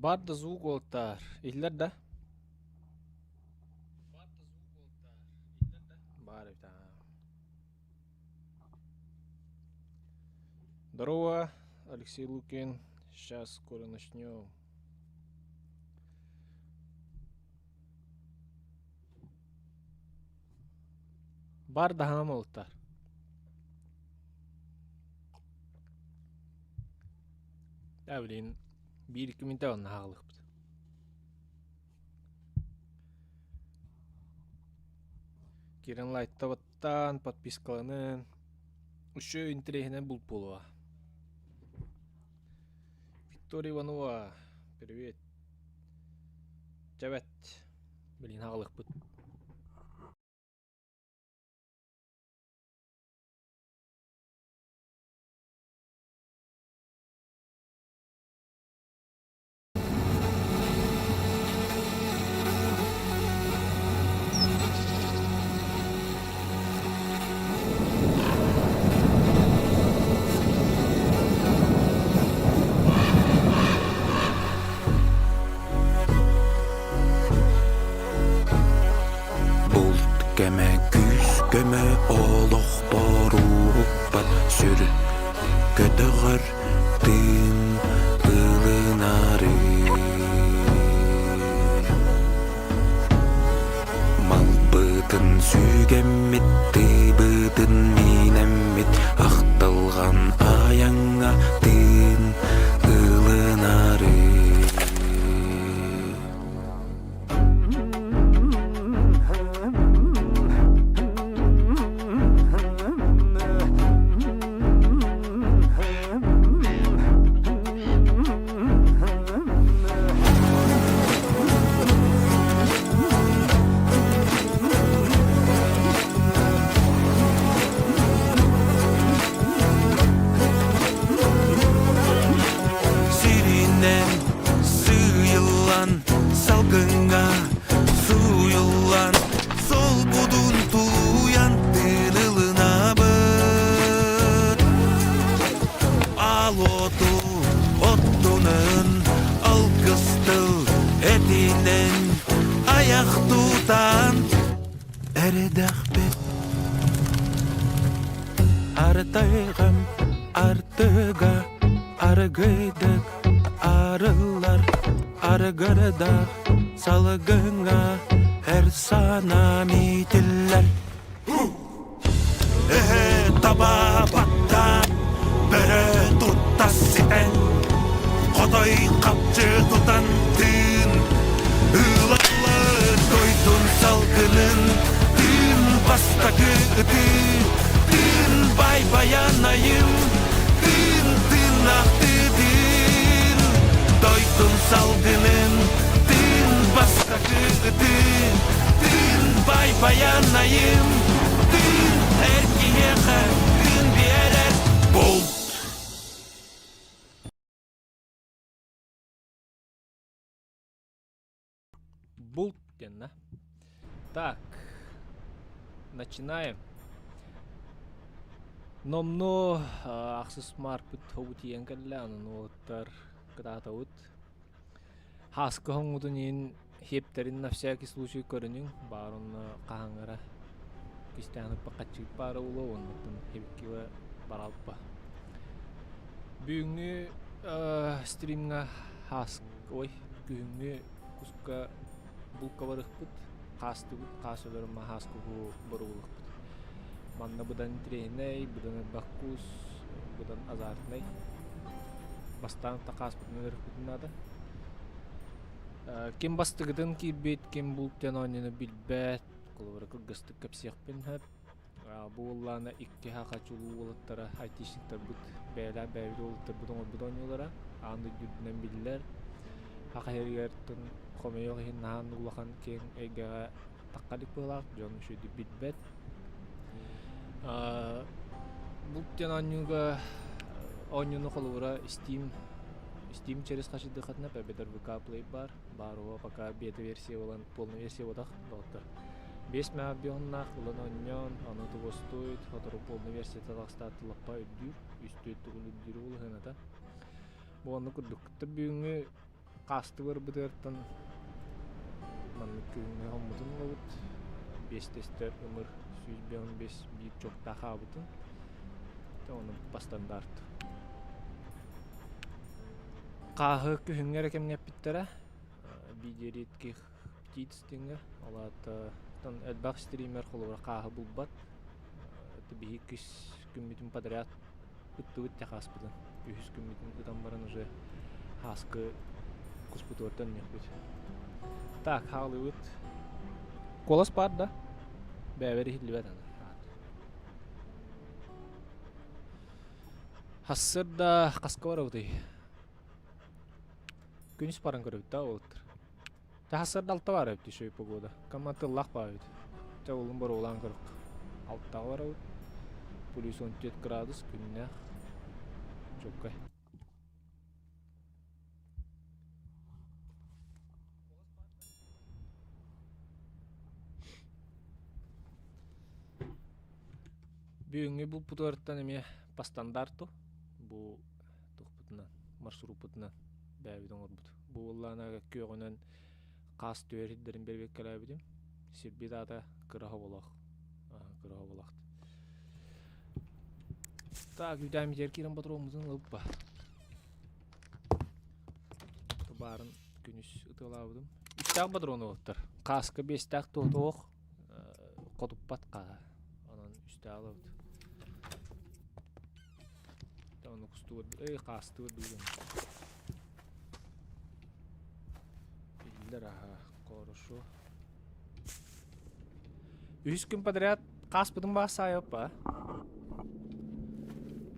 Бар да звук уолтаар, иһиллэр да? Баар эбит аа. Здорово, Алексей Лукин. Сейчас скоро начнем. Бар даһаам уолтар. Да, блин, биир-икки мүнтэ онно хаалыахпыт. Кирен лайктабаттан, подпискаланын. Еще интэриэһинэй булт буолуо. Виктория Иванова, привет. Чэбэт. Блин, хаалыахпыт. Булт кэмэ күүс көмө олохпор уһукпат сүр көтөҕөр тыын ылынары Малбытын сүгэммит, тыыбытын миинэммит, ахтылҕан айаҥҥа тыын ылынары. Сиринэн сыыйыллан салгыҥҥа сууйуллан солбудун тулуйан тыын ылынабыт Аал уоту оттунун алгыс тыл этинэн айах тутан эрэдэхпит Артайҕам артыга аргыйдык арыллар аргырдаах салгыҥҥа эр санаам иитиллэр Эһэ таба баттаан, бөрө туртас ситэн, хотой хапчы тутан тыын, ыылаллар дойдун салгынын, тыын бастакы ытыы, тыын бай байанайым, тыын тыыннаахтыы тыын, дойдун салгынын, тыын бастакы ытыы, тыын бай байанайым, тыын эр киһиэхэ тыын биэрэр булт. Булт диэн да. Так, начинаем. Номнуо ахсыс маарпыт хобу тиийэн кэллэ, онон уолаттар кытаатабыт. Хааска хоҥмутун иһин хиэптэрин на всякий случай көрүнүҥ, баар онно хаһаҥҥара кистээн ыппаккаччыгыт баара буолуо уоннаттан хибиккигэ баралпа. Бүгүҥҥү стримҥа хаас ой күһүҥҥү куска булка барыахпыт, хаастыбыт, хаас өлөрүмэ хаас куһу боругулуохпут. Манна быдан интэриэһинэй, быдан элбэх кус, быдан азартнай. Бастаан та хааспытын өлөрүөхпүтүн наада. Ким бастыгытын киирбит, ким булт диэн оонньууну билбэт, холобура кылгастык кэпсиэхпин сөп. Бу уоллаана икки саха чулуу уолаттара айтишниктарбыт бэйэлээх бэйэбит уолаттарбыт оҥорбут оонньуулара аан дойду үрдүнэн биллэр. Саха сиригэр хомойуох иһин наһаа улахан киэҥ эйгэҕэ тахха илик быһыылаах, дьон үчүгэйдик билбэт. Булт диэн оонньууга оонньууну холобура Steam Steam через хачыдыхатына эбэтэр ВК Play баар. Баар уо пока бета-версия буолан полная версия буолбатах доҕоттор. Биэс мега ылан оонньоон, ону тугустуйт, сотору полная версията тахсаат лаппа үрдүүр, үстүөт тугун үрдүүр улаһыната. Бу оннук курдук. Бүгүҥҥү. Хаасты барбытыгартан маннык күһүҥҥү хоммутун ылабыт. Биэс тэстэр ымыр 155 биир чуоктаах аабытын. Ону по стандарту. Хааһы күһүҥҥү эрэ кэмҥэ эппиттэрэ. Видео редких птиц диэҥҥэ. Ол аата элбэх стример холобура хааһы булбат. Биһи иккис күммүтүн подряд ыттыбыт техаспытын. Үһүс күммүтүн ытан баран уже хааскы куспутугар төннүөхпүт. Так, хаалыыбыт. Куолас баар да? Бэйэбэр иһиллибэт аны. Хассырда хаска барабытый? Күнүс баран көрөбүт да уолаттар. Таһассарда алта баар эбит үчүгэй погода. Кама тыллаах баар эбит. Чэ улун боруолаан көрөх. Алтаҕа барабыт. Плюс 14 градус күннээх. Чуоккай. Бүгүҥҥү булпутугартан эмиэ по стандарту бу тухпутунан маршруппутунан бэйэбит оҥорбут. Бу буоллаҕына күөҕүнэн хаас түһэр сирдэрин бэрэбиэркэлээбитим. Сирбит аата Кыра Хоболоох. Кыра Хоболоох. Так, үүтээммитигэр киирэн ботуруоммутун ылыппа. Баарын күнүс ытыалаабытым. Үстээх ботуруон ылыттар. Хааска биэстээх туох хотуппат хааһа. Онон үстээх ылабыт. Ону кустуур, эй хаастыыр дуугун. Биллэр аха, хорошо. Үһүс күн подряд хааспытын баас саайаппа.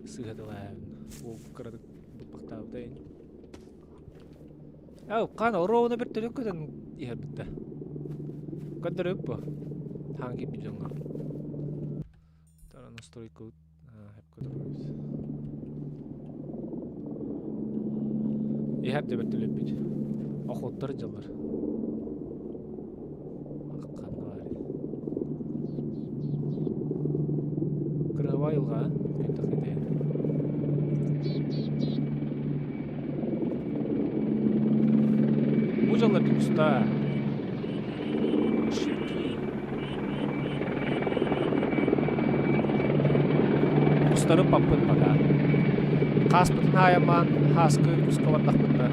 Сыыһа тылаайабын. Уол кыратык быппахтаабыта ин. Ау, хаан оруобуна бір төлөк көтөн иһэрбитте. Көрдөрүп бу. Хаан киирбит дьоҥҥо. Настройка Иһэр да бөртөлөппүт. Охоттар дьаллар. Кырыһабай айылҕа күн тахсыыта. Бу дьаллар куста. Кустары паппыт пока. Хааспытын хаайамаан хааскы куска бардахпытына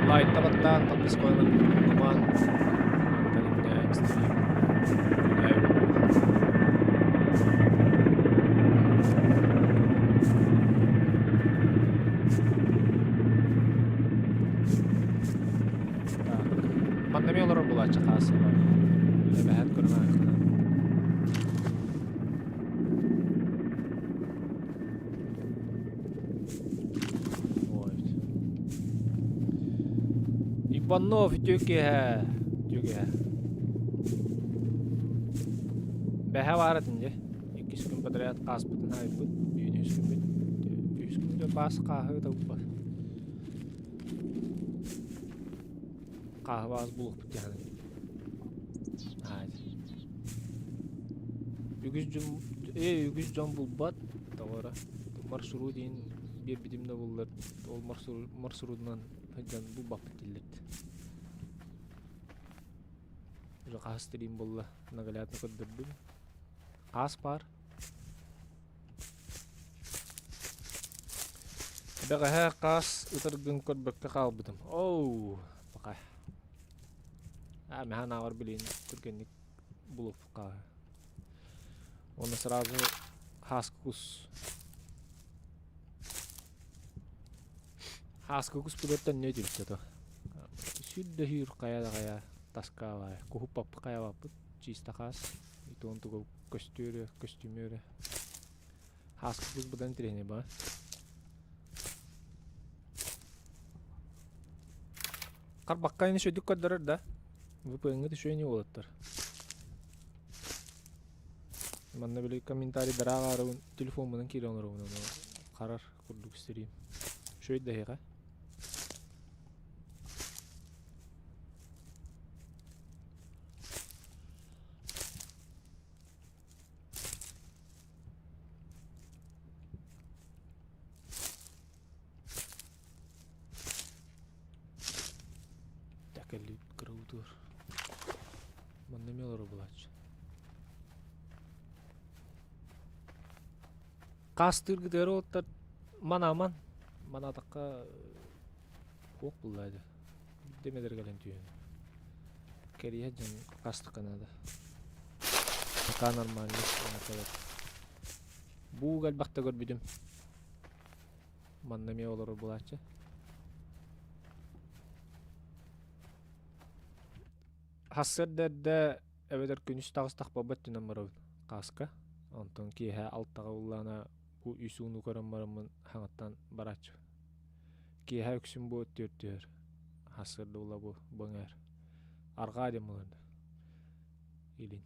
Лайта баттаан подпискаланан умнумаан мантан иннэ стрим Так. Манна эмиэ олорор буолааччы хаас Эбэһээт көрөн аахтана. Ой. Иванов үтүө киэһэ. Үтүө киэһэ. Бэһэ баар этин дьэ. Иккис күн подряд хааспытын аайбыт. Бүгүн үс күммүт. Үс күн баас хааһы ытылбат. Хааһы баас булуохпут дьаһанын. Үгүс дьон ээ үгүс дьон булбат тоҕо маршрут иһин биэрбитим да буллар ол маршрутунан сылдьан булбаппыт дииллэр Уже хаһыс стрим буолла наглядно көрдөрдүм. Хаас баар. Бэҕэһээ хаас ытаргын көрбөккө хаалбытым. Оу, пока. А, мэһэн ааҕар билин түргэнник булуохха. Уонна сразу хааскы кус. Хааскы кус билэртэн не түбүттэ то. Сүрдөһүүр хайа да хайа таскаалаай. Куһуппаппыт хайалаппыт чисто хаас. Итон тугу көстүөрү, көстүмүөрү. Хааскы кус быдан тириһини ба. Харбакка ини үчүгдүк көрдөрөр да. VPN-ҥыт үчүгэй ини уолаттар. Манна били комментарийдары ааҕаарыбын телефоммунан киирэн олоробун ону харар курдук стрим. Үчүгэй да эһиэхэ. Тэкэллибит кырабытыгар. Манна эмиэ олорор буолааччы. Хаастыыргытыгар уолаттар манааман манаатахха хуох буллаа дии. Биирдэ эмэ кэлэн түһэн. Кэрийэ дьон хастыкка наада. Пока нормально. Бууга элбэхтэ көрбүтүм. Манна эмиэ олорор буолааччы. Сарсыарда эрдэ эбэтэр күнүс таҕыстахпа өттүнэн барабын хааска. Онтон киэһэ алтаҕа ыллаана бу үс ууну көрөн бараммын хаҥаттан барааччы. Киэһэ үксүн бу түөртүөр. Сарсыарда була бу бу эҥээр. Арҕаа диэн буолар Илин.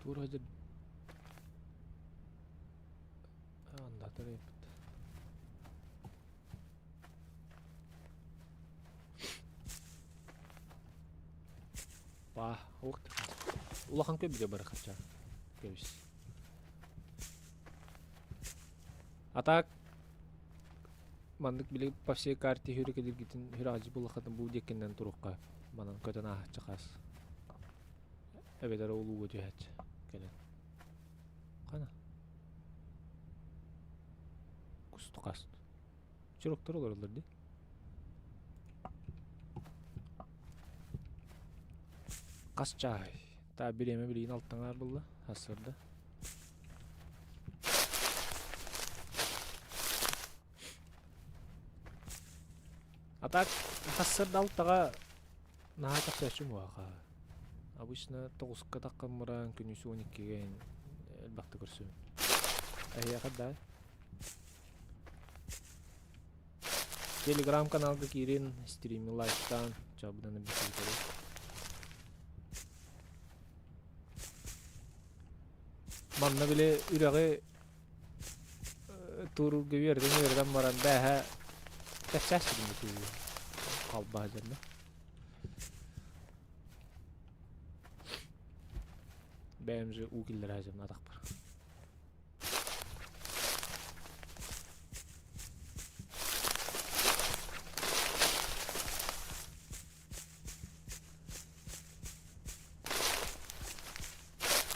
Тура дьэ андатар эппит. Па, ух Улахан көбүгэ барахача. Көбүс. А так маннык били по всей карте хүрүкэлиргитин хүрээдьи булахатын бу диэкинэн турукка манан көтөн ааһаччы хас эбэтэр улууга түһээччи кэлэн хана кустукас чуруктар олороллор дии хас чааһый таа бириэмэ билигин алтаҥаар булла сарсыарда А так сарсыарда алтаҕа наһаа тахсааччым уоха. Обычно тоҕуска таххан баран күнүс 12-гэ элбэхтэ көрсөбүн. Эһиэхэ да Телеграм-каналга киирин, стрими лайктаан, чабыдан бисиитэри. Манна били үрэҕи туурурга үөрдэн үөрдэн баран бээһэ кэпсээс сирин халбаһа дьэннэ. Бэйэм же уу киллэрэ дьэннэ атахпар.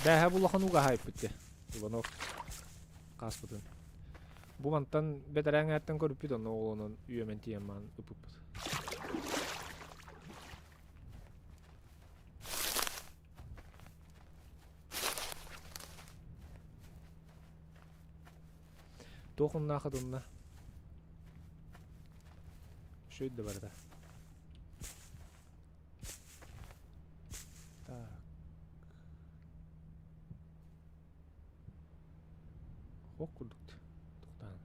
Бээһэ бу улахан ууга хаайпыт дьэ. Иванов хааспытын. Бу мантан бэтэрээҥээттэн көрүппүт онно оҕолонон үөмэн тиийэн маан ыппыппыт. Туох умнаах атынна? Үчүгэй да барыта. Так. Хох курдук тохтоон.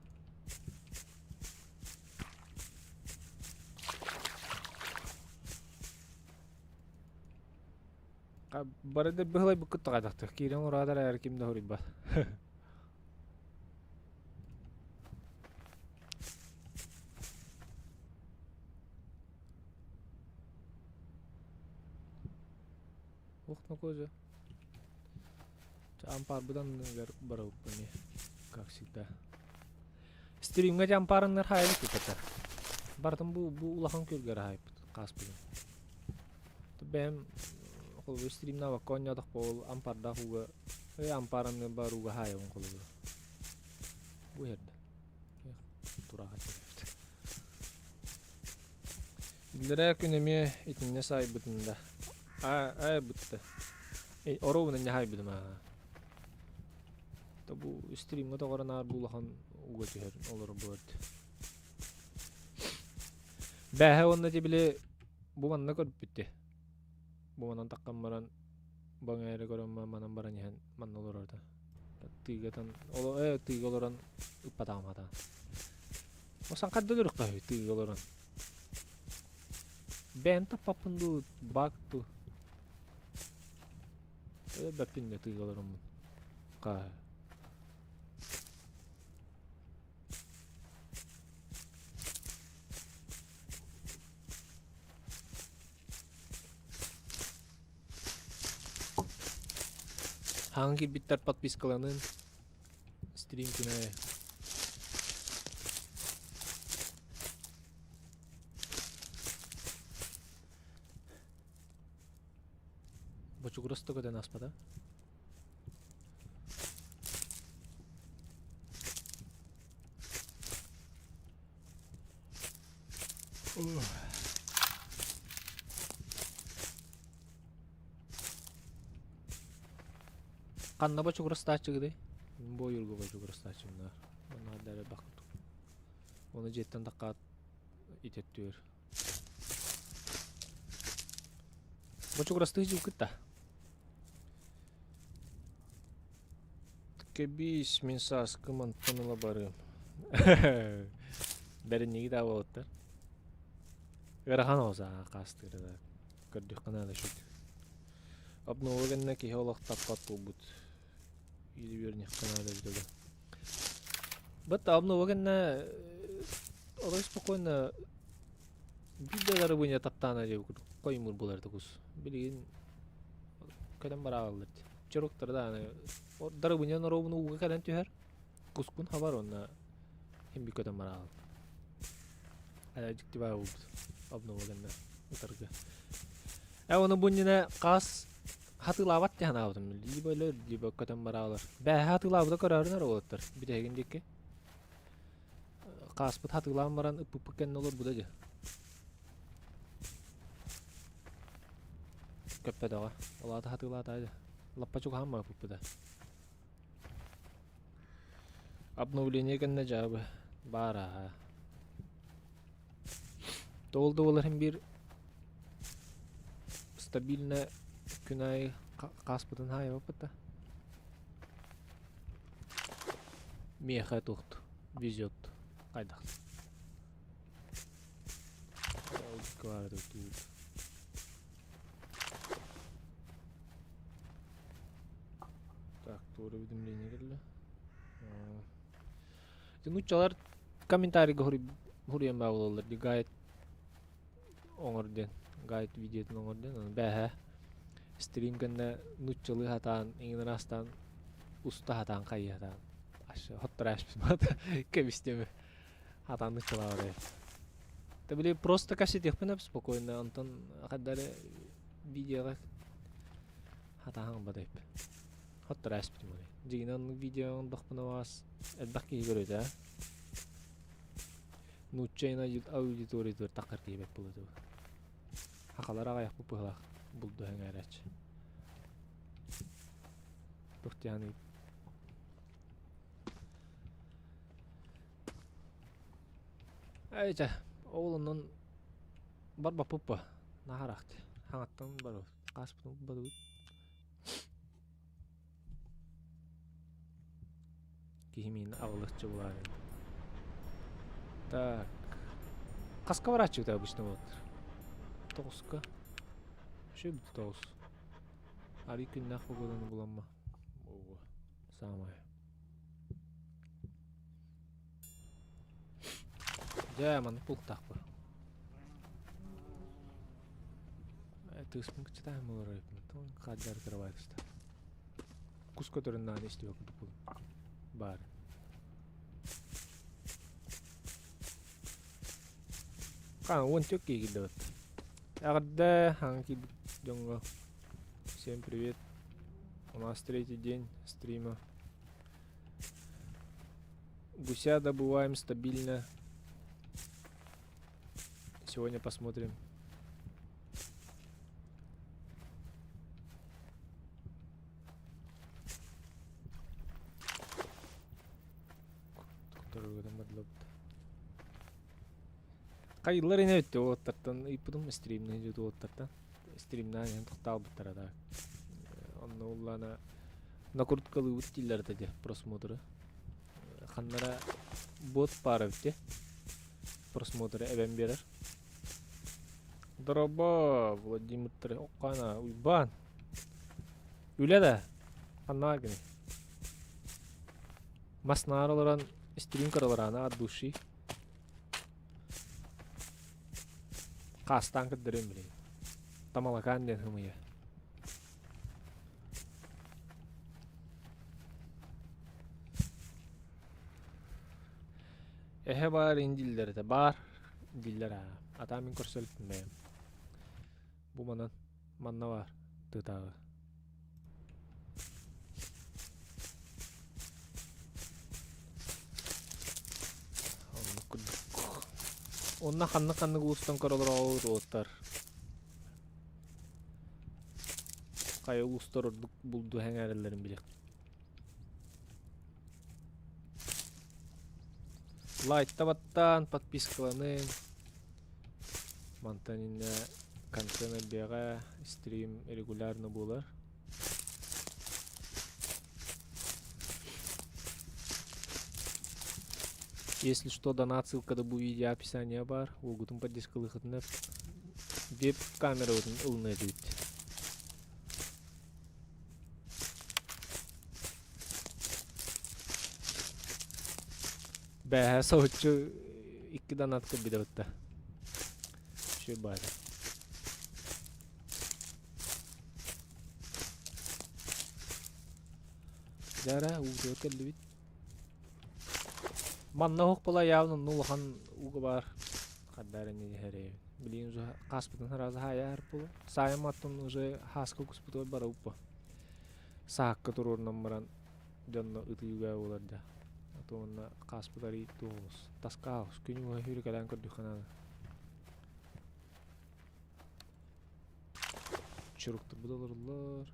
Бары да быһылайбыккыт таҕайдахтар. Киирэн ураатар эр ким да хоруйбат. Ух, ну кожа. Ампаарбытан барабыппын как всегда. Стримҥэ дьэ ампаарыннар хаайбыт тутата. Барытын бу бу улахан күөлгэр хаайбыт хааспытын. Бэйэм холобур стримнаабакка оонньоотохпо ол ампаардаах ууга ый ампаараны бар ууга хаайабын холобур. Бу иһэрдэ. Тураха төрөөбүт. Иллэрээ күн эмиэ итиннэ саайбытын да. Аа, аа бытта. Оруобуна не хаайбытым аа. Бу стримҥа тоҕо наар бу улахан уга түһэр олорор буолар. Бээһэ уонна дьэ били бу манна көрбүттэ. Бу манан таххан баран Баҥа эрэ көрөн манан баран иһэн манна олорорто. Тыыгатан тыыга олорон ыппатаҕым хатаан. Осан хадда өлөрөххө тыыга олорон. Бэйэм таппаппын дуу, баг дуу. Өлбөппүн да тыыга олороммун. Хаа. Хаҥ киирбиттэр подпискаланын стрим күнэ Бочугурас да көтөн ааспата. Ханна бочугурастааччыгыный? Бу ойуурга бочугурастааччымнар. Манна да элбэх курдук. Оны дьиэттэн таххаат итеттүөр. Бочугурастыы дьылкытта. Кэбиис, мин сааскы мантан ыла барыам. Бэринньиги да буолуттар. Ыарахан оҕо хаастыыра да. Көрдөххө наада шут. Обнова гэннэ киһи олох таппат буолбут. Или үөрниэххэ наада эбит да. Бат обнова гэннэ олох спокойно биир да дарыбыня таптаана диэбит курдук хоймур буолар кус. Билигин кэлэн барааллар. Чоруктар дааны дарыбыня норуобун ууга кэлэн түһэр. Кускун хабар уонна хим көтөн бараал. Ала дьикти баа буолбут. Обнова гэннэ ытарга. Э оны бу иннинэ хаас хатылаабат диэн санаабытым. Либо өлөр, либо көтөн бараалар. Бээһэ хатылаабыта көрөөрүнэр уолаттар. Бүтэһигин диэки. Хааспыт хатылаан баран ыппыппыт кэннэ олорбута дьэ. Көппөтөҕө. Ол аата хатылаата дьэ. Лаппа чугаһаан барбыппыта. Обновление кэннэ дьаабы баар аа. Тоол да буолар иһин биир стабильно күн аайы хааспытын хаайбаппыт да. Миэхэ туохту везет хайдах. Так, туора уведомление кэллэ. Нууччалар комментарийга хуруйан баа буолаллар ди гайд оҥор диэн гайд видеотун оҥор диэн аны бээһэ стрим кэннэ нууччалыы хатаан иҥин араастаан уста хатаан хайыы хатаан хоттораашпыт кэбистим хатаан нууччалаабар Та били просто кэпсэтиэхпин эп спокойно онтон хаддары видеоҕа хатааһын бадайп хоттораашпытым дьигинэн оннук видео оҥордохпуна баҕас элбэх киһи көрүөтэ нуучча аудиториятыгар таххар киһи буолуо Хахалар аҕайахпыт быһылаах булду сэҥээрээччи. Туох диэхиний Эйчэ, ол онон барбаппыт наһараахт хаҥаттан барабыт хааспытын барыбыт Киһи миин аҕылыччы булаарын. Так. Хаска барааччыта обычно буолаттар? Тоҕуска. Вообще бүтү тоҕус. Арый күннээх погоданы буламма. Ого, самое. Дьэ, маннык бултаахпын. Тыыспын кыччатаһым олорор эбиппин. Хаадьары кырабай туста. Кус көтөрүн наада истибэт курдук баар. Хаан уон түөрт киһи киирдэ Эҕэрдэ хаҥ киирбит дьоҥҥо. Всем привет. У нас третий день стрима. Гуся добываем стабильно. Сегодня посмотрим. Хайыллар ини өттө уоттартан ыйпытым стримнэ дьүт уоттартан стримнаан иһэн тохтообуттара да. Онно уллаана накруткалыыбыт дииллэр этэ дии просмотры. Ханнара бот баар эбит дии. Просмотры эбэн биэрэр. Дорообо, Владимир Оккана, Уйбаан. Үлэ да? Ханна гыный? Мас наар олорон стрим көрөлөр от души. Хаастаан көрдөрүөм билигин. Тамалакаан диэн хымыйа. Эһэ баар ин дииллэр этэ. Баар дииллэр аа. Атаа мин көрсө иликпин бэйэм. Бу манан манна баар тыатааҕы. Оннук курдук. Онно ханнык-ханнык улуустан көрөлөр уоттар. Хайа улуустар ордук булду сэҥээрэллэрин билиэх. Лайкта баттаан, подпискаланыҥ. Мантан иннэ контент элбиэҕэ, стрим регулярно буолар. Если что, донат ссылка да бу видео описание баар. Уолгутун поддержкалыахытына веб-камерабытын ылыныа этибит. Бээһээ соһуччу икки донат кэлбитэ бытта. Үчүгэй баара. Дьара уутугар кэллибит. Манна оһох була явно ну улахан ууга баар хардаар инни иһэрэй. Билигин уже хааспытын сразу хаайаар була. Саайым аттын уже хааска куспутугар барабыппа. Саакка туруорунан баран дьонно ытыыга буолар да. А то уонна хааспыт арый туоҕус. Таска аҕыс күн уһа хүрүкэлээн көрдөххө наада. Чуруктурбут олоруллар.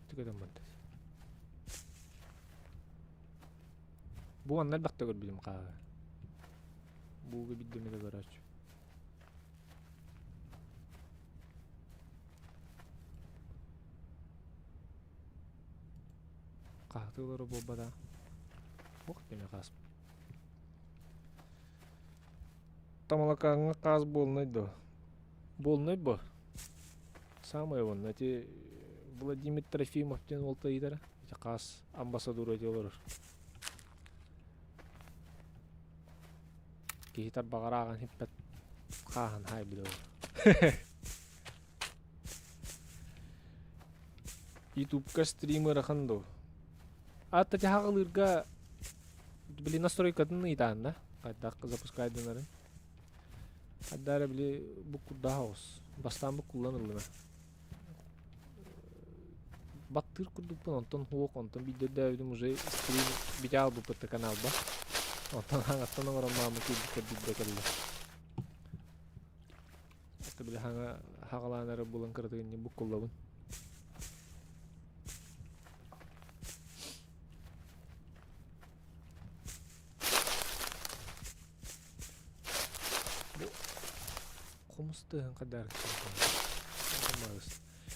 Түгэтэн барда. Бу онно элбэхтэ көрбүтүм хааһы. Бууга биирдэ эмэ да көрөөччү. Хаһытыылара буолбата. Ох диэмэ хаас. Тамалакааҥҥа хаас буолунай дуо? Буолунай бо. Самое уонна ити Владимир Трофимов диэн уолта ыйытара. Ити хаас амбассадора ити олорор. Киһи тарбаҕар ааҕан хиппэт хааһын хаайбыт олор. Ютубка стрим ыарахан дуо? Аата дьаһаҕылыырга били настройкатын ыйытаан да хайдах запускайданарын. Хайдара били буккурдаах оҕус. Бастаан буккуллан ыллына. Баттыыр курдукпун, онтон хуох, онтон биирдэ өйдөөбүтүм уже стрим битэ аалбыппыт каналба. Онтон хаҥаттан оҥорон маамы киирбиттэр биирдэ кэллэ. Это били хаҥа хаҕалаан эрэ булан кыратыгын буккуллабын. Бу хомус тыаһын хайдах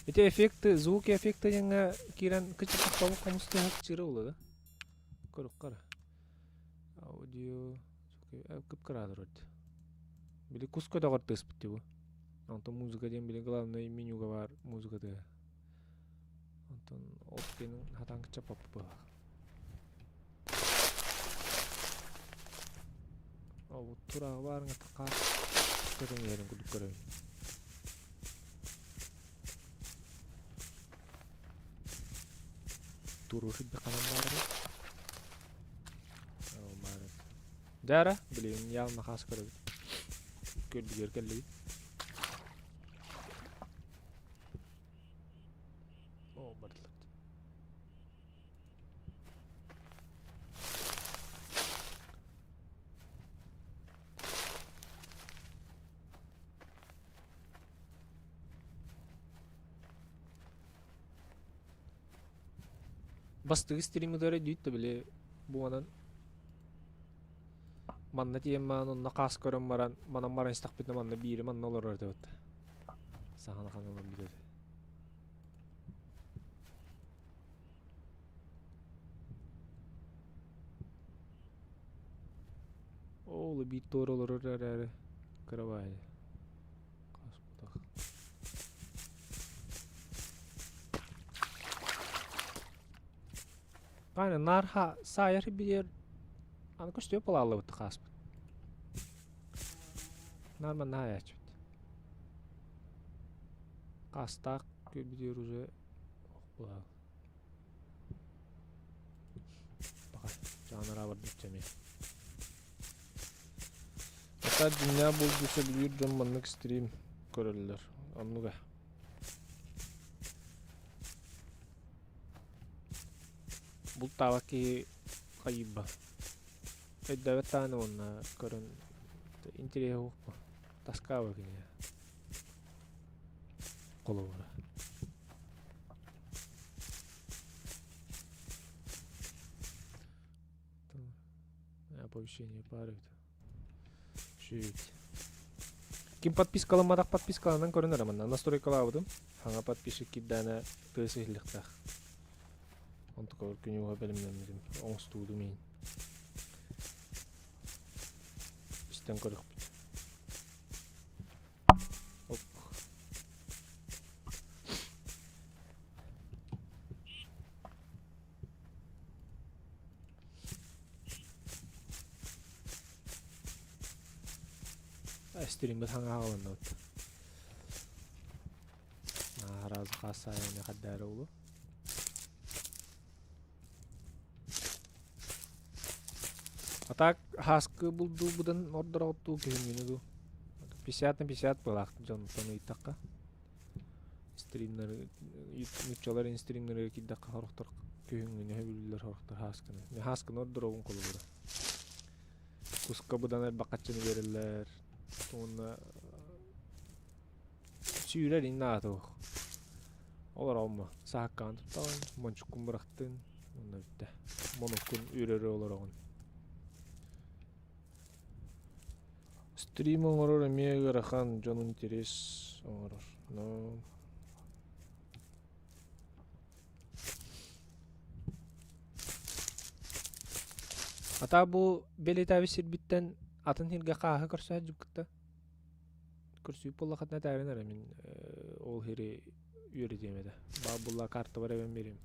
Ити эффекты, звуки эффекты диэҥҥэ киирэн кыччатахтабыт хомус тыаһа кыччыыра буолуо да? Көрүөххэ эрэ. Аудио кып-кыраатыр өрт. Били кус көтөҕөр тыаспыт дии бу. Онтон музыка диэн били главный менюга баар музыка тыаһа. Онтон ол диэн хатаан кыччаппаппыт быһыылаах. Ол турааҕы баарыҥа хаас көтөн иһэрин курдук көрөбүн. Туруор сирбит ханан баарый? Ол баар эбит. Дьэ эрэ, билигин явно хаас көрөбүт. Көрдүгэр кэллибит. Оо, бардылар. Бастыгы стриммытыгар өйдүүт да били буонан манна тиийэн баран онно хаас көрөн баран манан баран истэхпитинэ манна биири манна олорор этибит. Саһан ахан олорбут этэ. Ол биир туора олорор эрээри кыра баайы. Хаспатах. Кайна наар саайар билер аны көстүө палааллыбыт хааспыт. Наар манна хаайааччыбыт. Хаастаах күөлбүтүгэр уже ох Баҕар, дьаанараа барбычча эмиэ. Хата дьиҥнээх булду сөбүлүүр дьон маннык стрим көрөллөр. Оннуга. Бултаабат киһи хайыырба. Өйдөөбөт даҕаны уонна көрөн интэриэһэ суохпа. Таскаабы кинигэ. Холобура. Оповещение баар эбит. Шүт. Ким подпискаламматах подпискаланан көрөн эрэ манна настройкалаабытым. Хаҥа подписчик кирдээнэ тыас иһиллиэхтээх. Онтукабар күнү уһа бэлэмнэммитим. Оҥостуудум иин. Истэн көрүөхпүт. Оп. Стриммит хаҥа аҕалынныбыт. Араас хаасаайаны хаддаары улу. А так хаскы булдуубутун ордороҕуттуу күһүҥҥүнү дуу. 50 на 50 былаах дьонтон ыйыттахха. Стримнары нуччалар инстримнэргэ киирдэххэ сорохтор күһүҥҥүнү сөбүлүүллэр сорохтор хааскыны. Мин хааскыны ордоробун холобура. Куска быдан элбэх хаччыны биэрэллэр. Уонна сүүрэр иннэ аата суох. Олороҕун сааккаҕын туттаҕын, мончуккун бырахтын, уонна бүттэ. Монуккун үрөрө олороҕун. Стрим оҥорор эмиэ ыарахан, дьон интерес оҥорор. Но Ата бу бэлиэтээбит сирбиттэн атын сиргэ хааһы көрсө сылдьыбыккыта? Көрсүбүт буоллаххытына этээрин эрэ мин ол сири үөрэтиэм этэ. Баар буолла картабар эбэн биэриэм.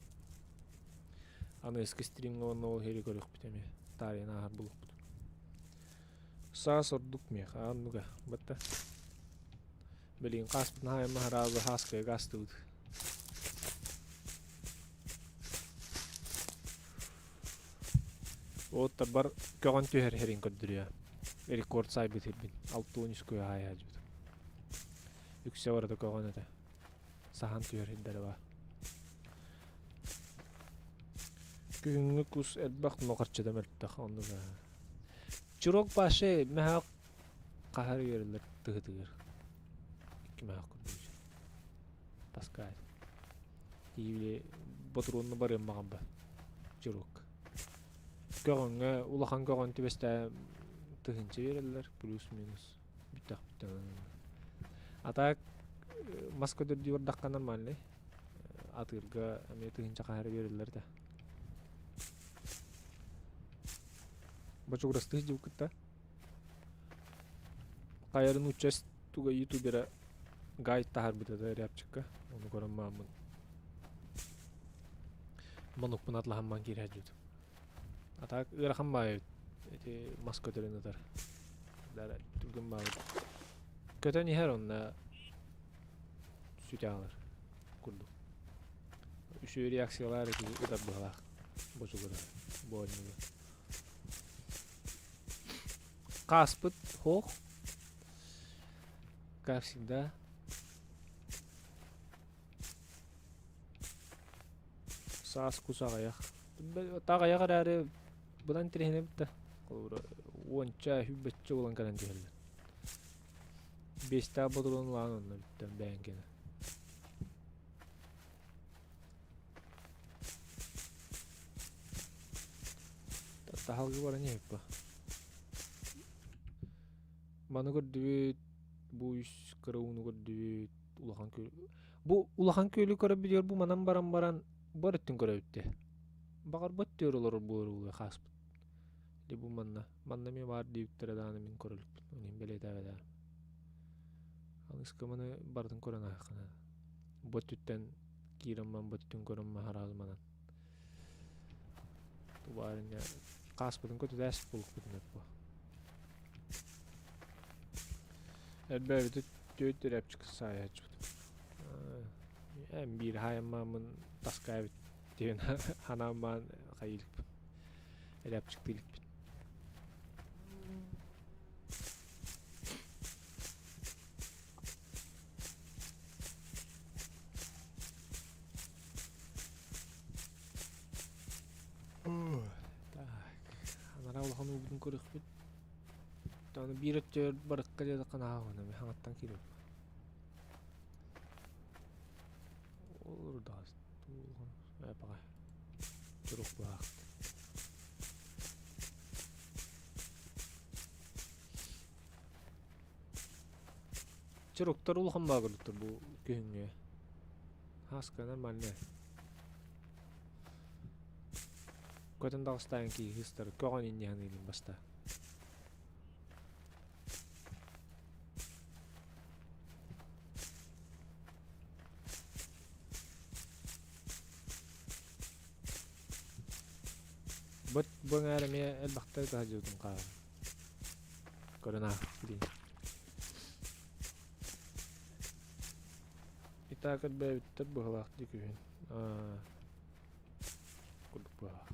Аны эски стримҥэ уонна ол сири көрүөхпүт эмиэ. Таарыйан ааһар буолуохпут. Саас ордук миэхэ оннуга батта. Билигин хааспытын хаайан маһараабы хааскайга астыбыт. Уоттарбар көҕөн түһэр иһэрин көрдөрүө. Рекорд саайбыт сирбин. 63 көйө хаайаадьыбыт. Үксэ барыта көҕөн этэ. Саһан түһэр сирдэрэ баар. Күһүҥҥү кус элбэх но харчыта мөлтөх оннук Чурок Паше мэһээх хаһар үөрэллэр тыһытыгар. Икки мэһээх курдук. Таскаай. Тиийбили ботуруонну барыам баҕарба. Чурок. Көҕөҥҥө улахан көҕөн түбэстээ тыһыынча биэрэллэр плюс-минус бүттэх бүттэх. А так мас көтөрдүү бардахха нормальный. Атыырга эмиэ тыһыынча хаһара биэрэллэр да. Бочугурастыы сылдьыбыккыт да? Хайарын участь туга ютубера гайд таһаарбыта да рябчикка. Ону көрөн мааммын. Монукпун атлаһамман киирэ сылдьыбытым. А так ыарахан баайы эти мас көтөрүн ытар. Дара түргэн баайы. Көтөн иһэр онно сүтэ алар курдук. Үчүгэй реакциялар ити ытар быһалаах бочугура боонньуга. Хааспыт хоох. Как всегда. Саас кус аҕыйах. Таҕайах эрээри быдан тириһинэбит да. Холобура уонча, сүүрбэччэ буолан кэлэн түһэллэр. Биэстээх ботуруон улахан онно бүттэ бэйэҥ кэнэ. Таһалгы баран иһиппэ. Маны көрдүбүт, бу үс кыра ууну көрдүбүт, улахан күөл. Бу улахан күөлү көрөбүтүгэр бу манан баран баран бар өттүн көрөбүттэ. Баҕарбат түөр олорор буолар хааспыт. Или бу манна. Манна эмиэ баар диэбиттэрэ даҕаны мин көрө иликпин. Ону иһин бэлиэтээбэтэ. Аныска маны барытын көрөн ааххана. Бу өттүттэн киирэн баран бу өттүн көрөн маһараал манан. Тубаарыня хааспытын көтүтээс булукпутун бу. Элбээбити түөт рэпчик саайааччыбыт. Эм биир хаайаммааммын таскаабыт диэн ханааммаан хайыылыкпын. Рэпчиктииликпин. Так, анараа улахан уубутун көрүөхпүт. Аны биир өттүгэр барыкка диэтэххэ наһаа уһун, хаҥаттан киириэм. Ол даҕас баҕа турук баахт. Чуруктар улахан баагырдыттар бу күһүҥҥэ. Хаска нормально. Көтөн таҕыстаан киһи хыстар көҕөн инниһаныыбын баста. Быт бу эҥээр эмиэ элбэхтэ таһдьыбытым хаалан. Көрөн аахпыт Итак, элбээбиттэр быһылаах дии күһүн. Курдук быһылаах.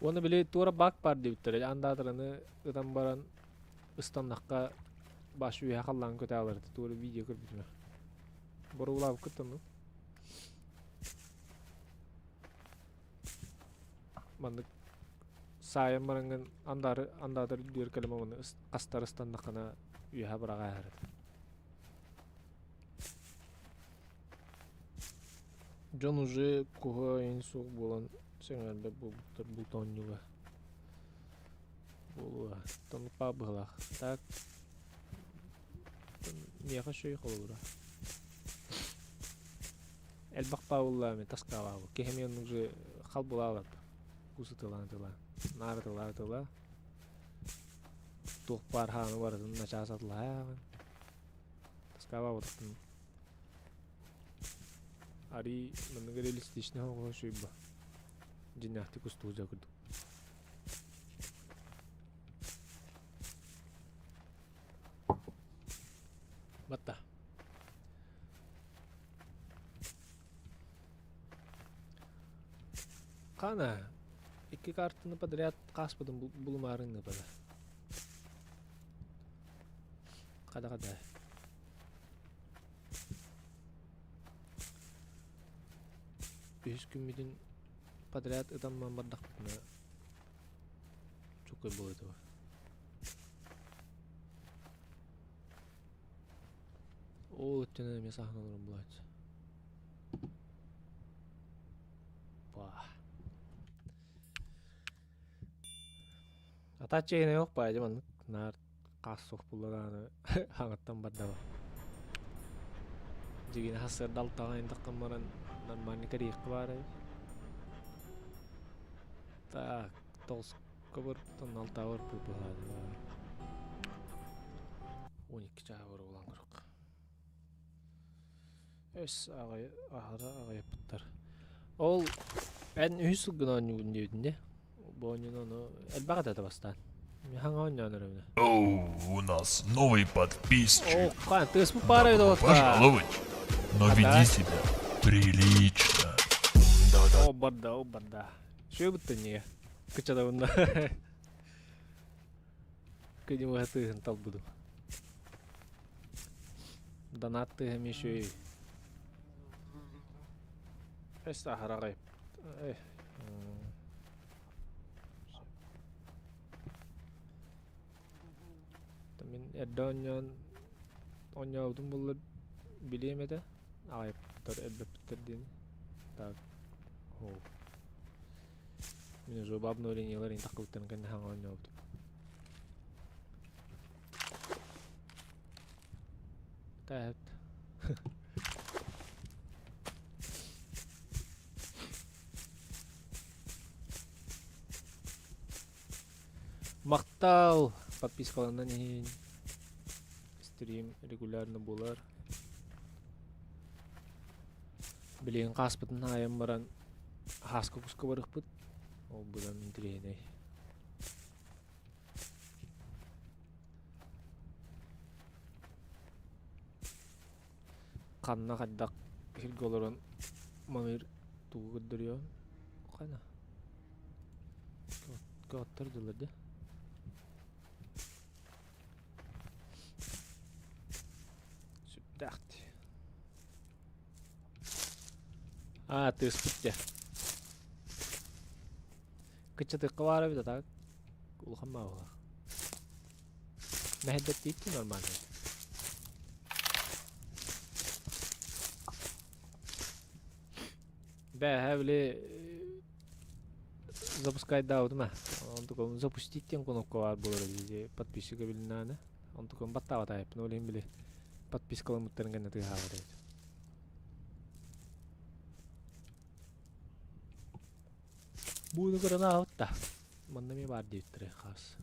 Уонна били туора бак баар диэбиттэрэ. Андаатараны ытан баран ыстаннахха баш үөһэ халлаан көтө Туора видео көрбүтүм. Боруулаабыккыт онну. Маннык саайан бараҥҥын андаары андаатар үрдүгэр кэлэн маны хастар ыстаннаххына үөһэ быраҕа иһэр этэ. Дьон уже куһа эйин суох буолан сэҥээрбэт буолбуттар булт оонньууга. Буолуо. Тонуппаа быһылаах. Так миэхэ үчүгэй холобура. Элбэх пауллаами таскаалаабы. Киһи эмиэ уже хал булаалап. Кус ытылаан ытылаа. Наар ытылаа ытылаа. Туох баар хааны барытын начаас атылаһааҕын. Таскаалаабытын Арий маннык реалистичный оҕо суйба. Дьиннээхтик устуулдьа курдук. Батта. Хана, икки картаны подряд хааспытын булумаарын ыпада. Хада-хада. Үһүс күммүтүн подряд ытамман бардахпытына чуккай буолуо этэ. Ол өттүнэн эмиэ саһан олорон булааччы. Ба. Атааччы эйэнэ yok баайдым маннык наар хаас суох булла даҕаны хаҥаттан бардаба. Дьигинэ сарсыарда алтаҕа интаххан баран нормально кэриэххэ баар эбит. Так, тоҕуска барбытын алтаҕа барбыт быһаады. 12 чааһа бар буолан көрүк. Өс аҕай аһара аҕайыппыттар. Ол эн үһүс сылгын оонньуугун диэбитин дии. Бу оонньууну ону элбэх этэ бастаан. Хаҥа оонньоон эрэбинэ. О, у нас новый подписчик. О, хан, тыаспыт пара Добро пожаловать, но веди себя прилично. О, барда, о, барда. Шөй буттан не? Кычадабынна. Кыдьымыһа тыаһын талбыдым. Донат тыаһа эмиэ үчүгэй. Эс аһараҕай. Мин эрдэ оонньоон оонньообутум буоллар билиэм этэ. Аҕайыптар элбэппиттэр диэн. Так. Мин уже обновлениелар ин таххыбыттарын кэннэ хаҥа оонньообутум. Тээт. Махтал подпискаланан иһин стрим регулярно буолар. Билигин хааспытын хаайан баран хааска куска барыахпыт. Ол быдан интэриэһинэй. Ханна хайдах сиргэ олорон маныыр тугу көрдөрүөм хана Кыаттар дылар да Сүрдээх дии. Аа, тыаспыт дьэ. Кыччатыахха баара эбит, а так улахан баҕалаах. Мэһэйдэттииттин нормально. Бэһэ били запускайдаабытым ээ. Онтукам запустить диэн кнопка баар буолар эбит подписчика билиннэҕинэ. Онтукам баттаабатаайыппын ол иһин били подпискаламмыттарын кэннэ тыаһаабат эбит. Бууну көрөн ааһабыт да. Манна эмиэ баар диэбиттэрэ хаас.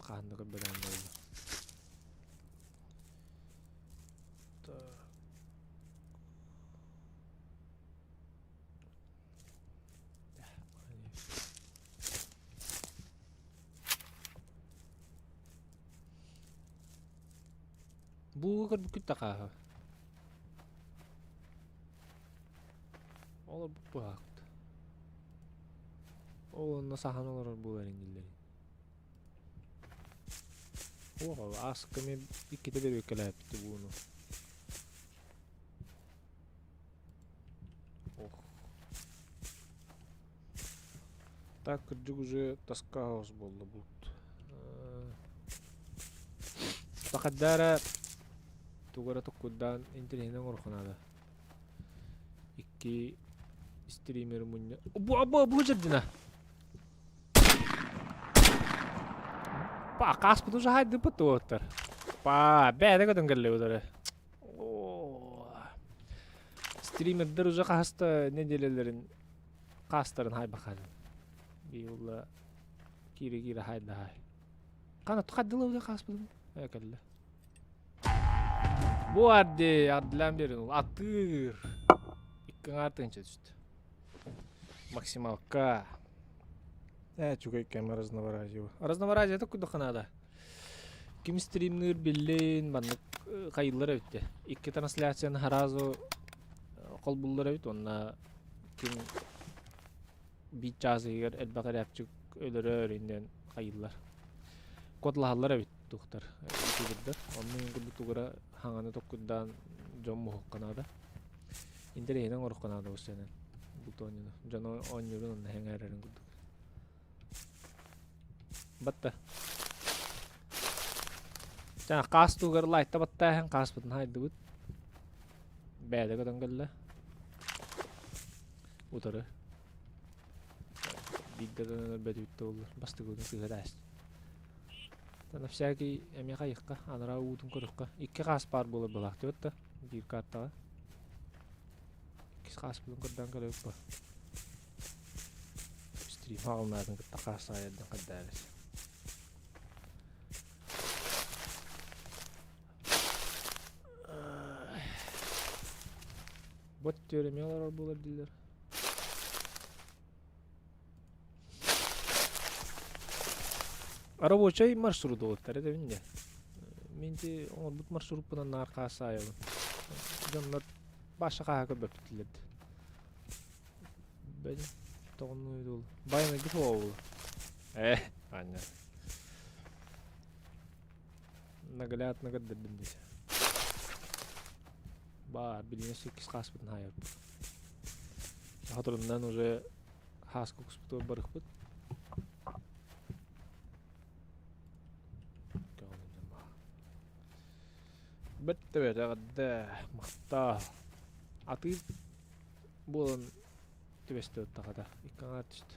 Хаһан да көрбөтөҕүм буолла. Так. Бууга көрбүккүт да хааһы. Олорбут быһаакт. Ол онно саһан олорор буолар иннилэрин. Оҕо ааска мен иккитэ бөрүөккэлээппит бууну. Ох. Так кырдьык уже тоска хаос буолла булт. Бахадара тугу эрэ токкуйдаан интэриэһинэй оҥоруохха наада. Икки стример мунньа... Бу бу бу дьэрдина. Па, кааспыт уже хайдыппыт туоттар. Па, бэйэтэ көтөн кэллэ удары. Стримердер уже хаһыста неделелерин хаастарын хайбахадын. Бийулла киире-киире хайда хай. Қана тухаддыла уже хааспытым. Э кэллэ. Бу арди ардылаан берин ол атыыр. Икки аҥаар тыһыынча түстэ. Максималка. Ээ үчүгэй кэм разнообразие. Разнообразие курдук наада. Ким стримныыр биллин маннык хайыллар эбит дии. Икки трансляцияны сразу холбууллар эбит уонна ким биир чаас иһигэр элбэх эрээпчик өлөрөр иннин хайыыллар. Куоталаһаллар эбит туохтар ютубердар. Онно иһин курдук тугура хаҥаны токкуйдаан дьон муһукка наада. Интэриэһинэн оҥоруохха наада бу сценаны. Булт оонньууну. Дьон оонньуурун онно сэҥээрэрин курдук. Батта. Ча хаас тугар лайта баттааһын хааспытын хайдыбыт. Бэйэтэ көтөн кэллэ. Утары. Биирдэ да өлбөтүбүттэ буоллар. Бастыгыбытын сыһыар ааст. На всякий эмиэ хайыхха, анараа уутун көрүөххэ. Икки хаас баар буолар былаахтыбыт да биир картаҕа. Иккис хааспытын көрдөөн көрөбүт бу. Стрим хаҕылнаатын кытта хаас саайардан көрдөөбүт. Бот түөрэмиэ олорор буолар дииллэр. Рабочай маршрут уолаттар этэбин дьэ. Мин ити оҥорбут маршруппунан наар хаас саайабын. Дьоннор баша хааһа көрбөппүтүлэр. Бэдин тоҕоннуу дул. Байанайгы суоҕа Э, аня. Наглядно көрдөрдүм десе. Баар, билиҥҥи иккис хааспытын хаайарбыт. Соторунан уже хааска куспутугар барыхпыт. Бэрт эҕэрдэ, махтал. Атыы буолан. түбэстэ ыттахата. Икки аҥаар түстэ.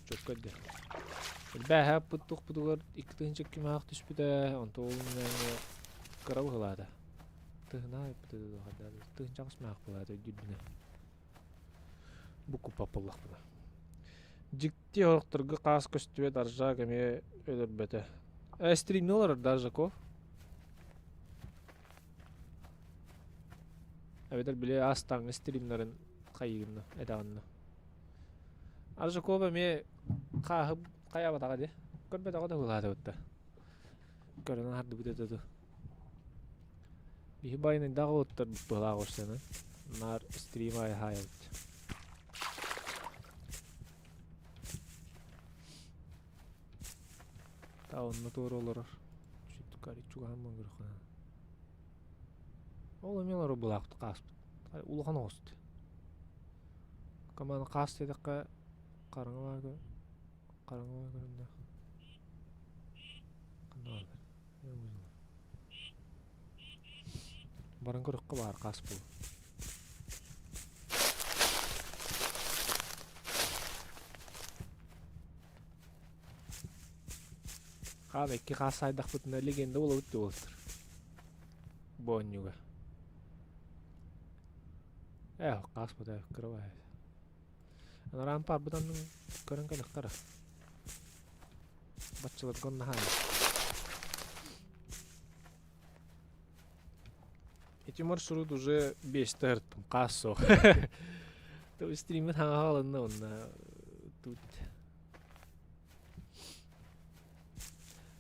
Чөккө эрдэ. Элбээһэ аппыт тухпутугар 2002 маах түспүтэ, онто ол иннинэ кыра быһылаата. Тыһына айпыты тыһынчаҕыс маах былаата өйдүүрбүнэ. Бу куппаппыллахпына. Дьикти орохторго хаас көстүбэт аржаак эмиэ өлөрбөтө. Э, стримни олорор да Жаков? Эбэтэр били астааҥҥы стримнарын хайыгынна, этэҕиннэ. Аржаков эмиэ хааһы хайаабатаҕа дии. Көрбөтөҕө да быһыылаатыбыт да. Көрөн аһардыбыт этэ дуу. Биһи байынайдаах уолаттар быһылаах көрсөнөн. Наар стрим аайы хаайабыт. Та онно туора олорор. Чугаһан мангырхана. Ол эмиэ олорор былаахпыт хааспыт. Улахан оҕус Команда хаас диэтэххэ хараҥа баага хараҥа баага көрүннэх. Ханна бааллар? Баран көрөххө баар хаас буолуо. Хаан икки хаас саайдахпытына легенда буолабыт дии уолаттар. Бу оонньууга. Ээ, хааспыта кыра баайа. Анараан паарбыт аннын көрөн кэлэхтэрэ. Баччаларга онно Ити маршрут уже биэстэ ырыттым, хаас суох. То стриммин хаҥаҕа алынна уонна тут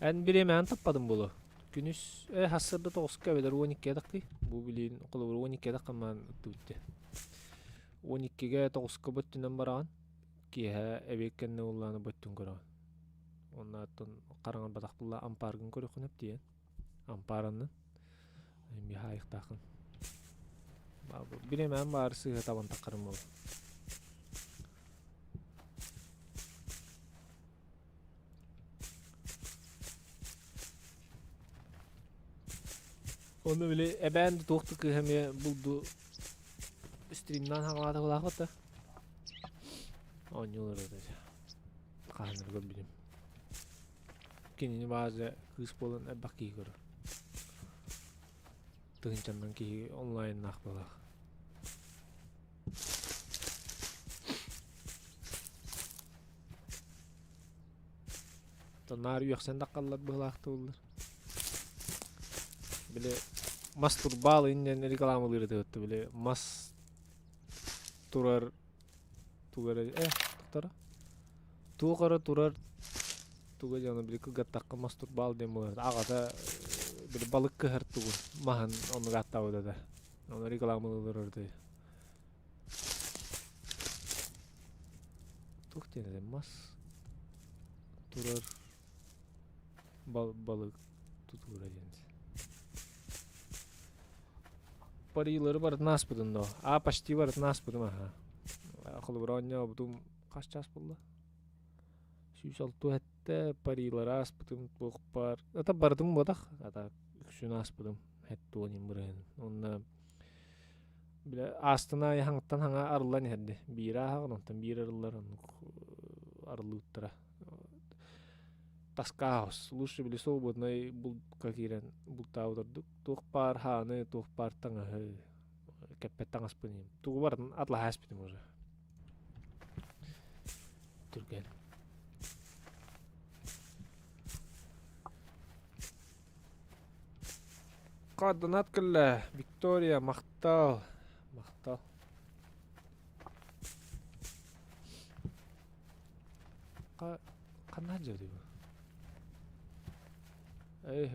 Эн бириэмэҕин таппатым буолуо. Күнүс э сарсыарда тоҕуска эбэтэр 12-гэ тахтыы. Бу билигин холобур 12-гэ таххамаан ыттыбыт 12-гэ тоҕуска бөттүнэн бараҕын. Киэһэ эбиэт кэннэ ууллааны бөттүн көрөҕүн. Уонна оттон хараҥарбатах буолла ампааргын көрүөххүн сөп тиийэн. Ампаараннын. Эмиэ хаайыктааххын. Бириэмэҕин баар сыыһа табан таххарым буолуо. Ону били эбээн да туох да кыыһа эмиэ булду стримнаан хаҥалаата былаахпыт да. Оонньуулар этэ. Хаһаннары көрбүтүм. Кинини бааза кыыс буолан элбэх киһи көрөр. Тыһынчаннан киһи онлайннаах буолаах. Наар үөхсэн да халлар быһылаах туоллар. Били мас турбаал иннен рекламалыыр этэ били мас турар тугара э тохтора туох эрэ турар туга дьоно били кылгаттахха мас турбаал диэн буолар аҕата били балык кыһар тугу маһын оннук ааттаабыт этэ ону рекламалыылар этэ Туох диэн этэ мас турар балык тутуура диэн. Парилары барытын ааспытым доо. А почти барытын ааспытым аха. Холобура оонньообутум хас чаас буолла? 167 парилары ааспытым туох бар. Ата барытым буотах. Ата үксүн ааспытым. Хэт туонин бырыһын. Онно Бile астына аайы хаҥыттан хаҥа арыллан иһэрди. Биир ааһаҕын, онтон биир арыллар, оннук арыллыбыттара. Таскаахос. Лучше били свободнай булка киирэн бултаабыт ордук. Туох баар хааны, туох баар таҥаһы, кэппэт таҥаспын иһим. Тугу барытын атлаһа испитим уже. Түргэн. Донат кэллэ. Виктория, махтал. Махтал. Ханна дьиэбит бу? Эй,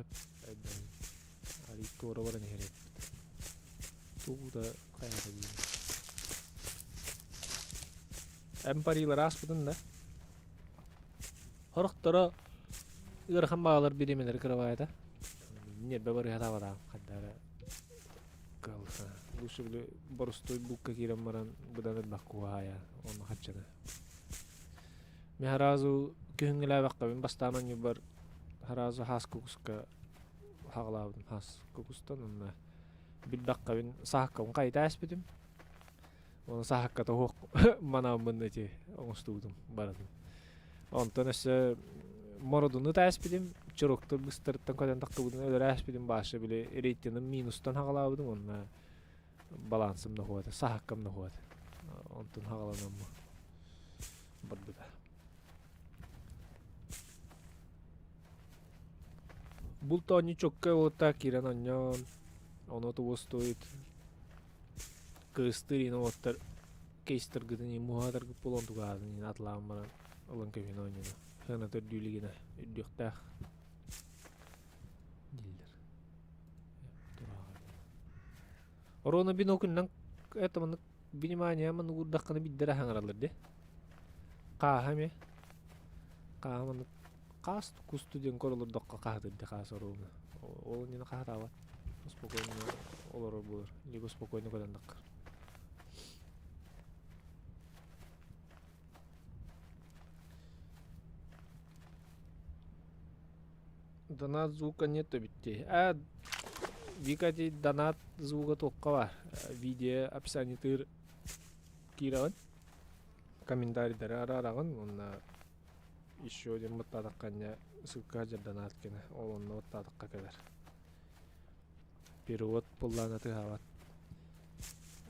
Али туора баран иһэр эбиппит. Тугу да хайаата диибин. Эн парилар ааспытын да? Сорохторо ыарахан баҕалар бириэмэлэри кырабаайта. Ньиэрбэ барыһатаабатаҕым хайда эрэ кыаллыса. Лучше били боростуой булка киирэн баран быдан элбэх куһаайа уонна хаччыны. Мин сразу күһүҥҥүлээбэххэ бастаан оонньуурбар сразу хаас кукуска хаҕалаабытым хаас кукустан уонна билбэххэбин саахкабын хайыта ааспытым. Оны саһакка тоһуох манааммын ити оҥостубутум барытын. Онтон өссө мородуну тааспитим, чуруктар быстарыттан көтөн тахтыбытын өлөрө ааспитим бааша били рейтиным минустан хаҕалаабытым уонна балансым нохуота, саһаккам нохуота. Онтон хаҕаланаммы барбыта. Булт оонньуу чокка уоттаах киирэн онньоон, ону тугустуйт кыыстыыр иин уоттар кейстаргытын иин муһаатаргыт буолан тугаатын иин атылаан баран ылан көһүн оонньууну сыана төрдүүлүгүнэ үрдүөхтээх дииллэр. Оруона бинокльнан это маннык внимание маннык уурдаххына биирдэрэ хаҥараллар дии. Хааһа эмиэ. Хааһа маннык хаас кусту диэн көр олордоххо хаһытырды хаас оруобуна. Ол иннинэ хаһытаабат. Спокойно олорор буолар. Либо спокойно көтөн таххар. Донат звука нет эбит дии. А Вика ити донат звуга туохха баар? Видео описаниетыгар киирэҕин, комментарийдары араараҕын уонна еще диэн баттаатахха инньэ ссылка сылдьар донат кэнэ ол онно баттаатахха кэлэр. Перевод буоллаҕына тыаһаабат.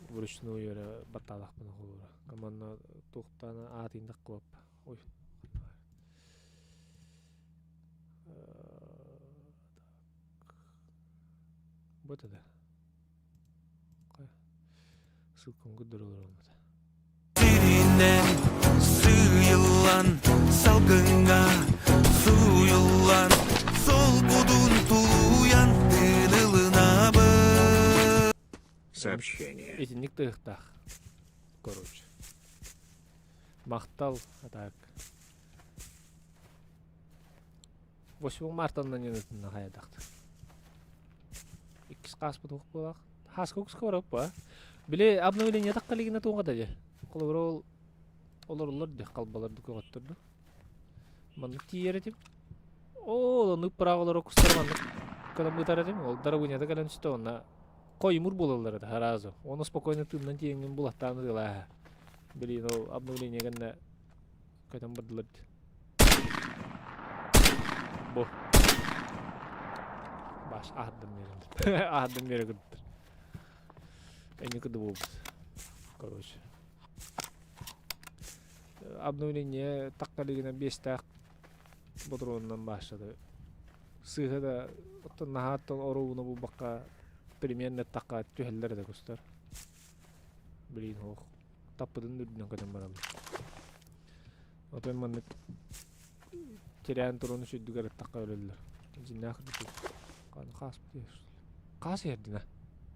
Вручную эрэ баттаатахпына холобура. Команда туохтаан аатын таххыбаппа. Ой, Вот это. Ссылкам көрдөрөлөр Сиринэн сыыйыллан салгыҥҥа сууйуллан солбудун тулуйан тыынылынабын Сообщение. Итинник тыһыктаах. Короче. Махтал, а так. 8 мартаннан ынытынна хайадахт. Иккис хааспыт уох буолаах. Хааска укска бараппа. Били обновление тахха илигинэ туоҕа да дьэ. Холобура ол олоруллар дии халбалар ду көҕөттөр ду. Маннык тиийэр этим. Ол оннук право олоро кустар маннык кэлэн бытар этим. Ол дарабынята кэлэн түстэ онно хоймур буолаллар это сразу. Оны спокойно тыыннан тиийэҥҥин булаттаан ытыалааһа. Блин, ол обновление кэннэ көтөн бардылар дии. Бу. Баш аһардым берин. Аһардым бере кырдыр. Эни кыды буолбут. Короче. Обновление тахха илигинэ биэстээх ботуруонунан баашады. Сыыһа да оттон наһааттан оруобуна булбакка примерно тахха түһэллэр да кустар. Блин, ох. Таппытын үрдүнэн көтөн бараллар. Отой маннык тирээн туран үчүйдүгэр ыттахха өлөллөр. Дьиннээх үрдүк. Хаан хаас Хаас иһэрдинэ.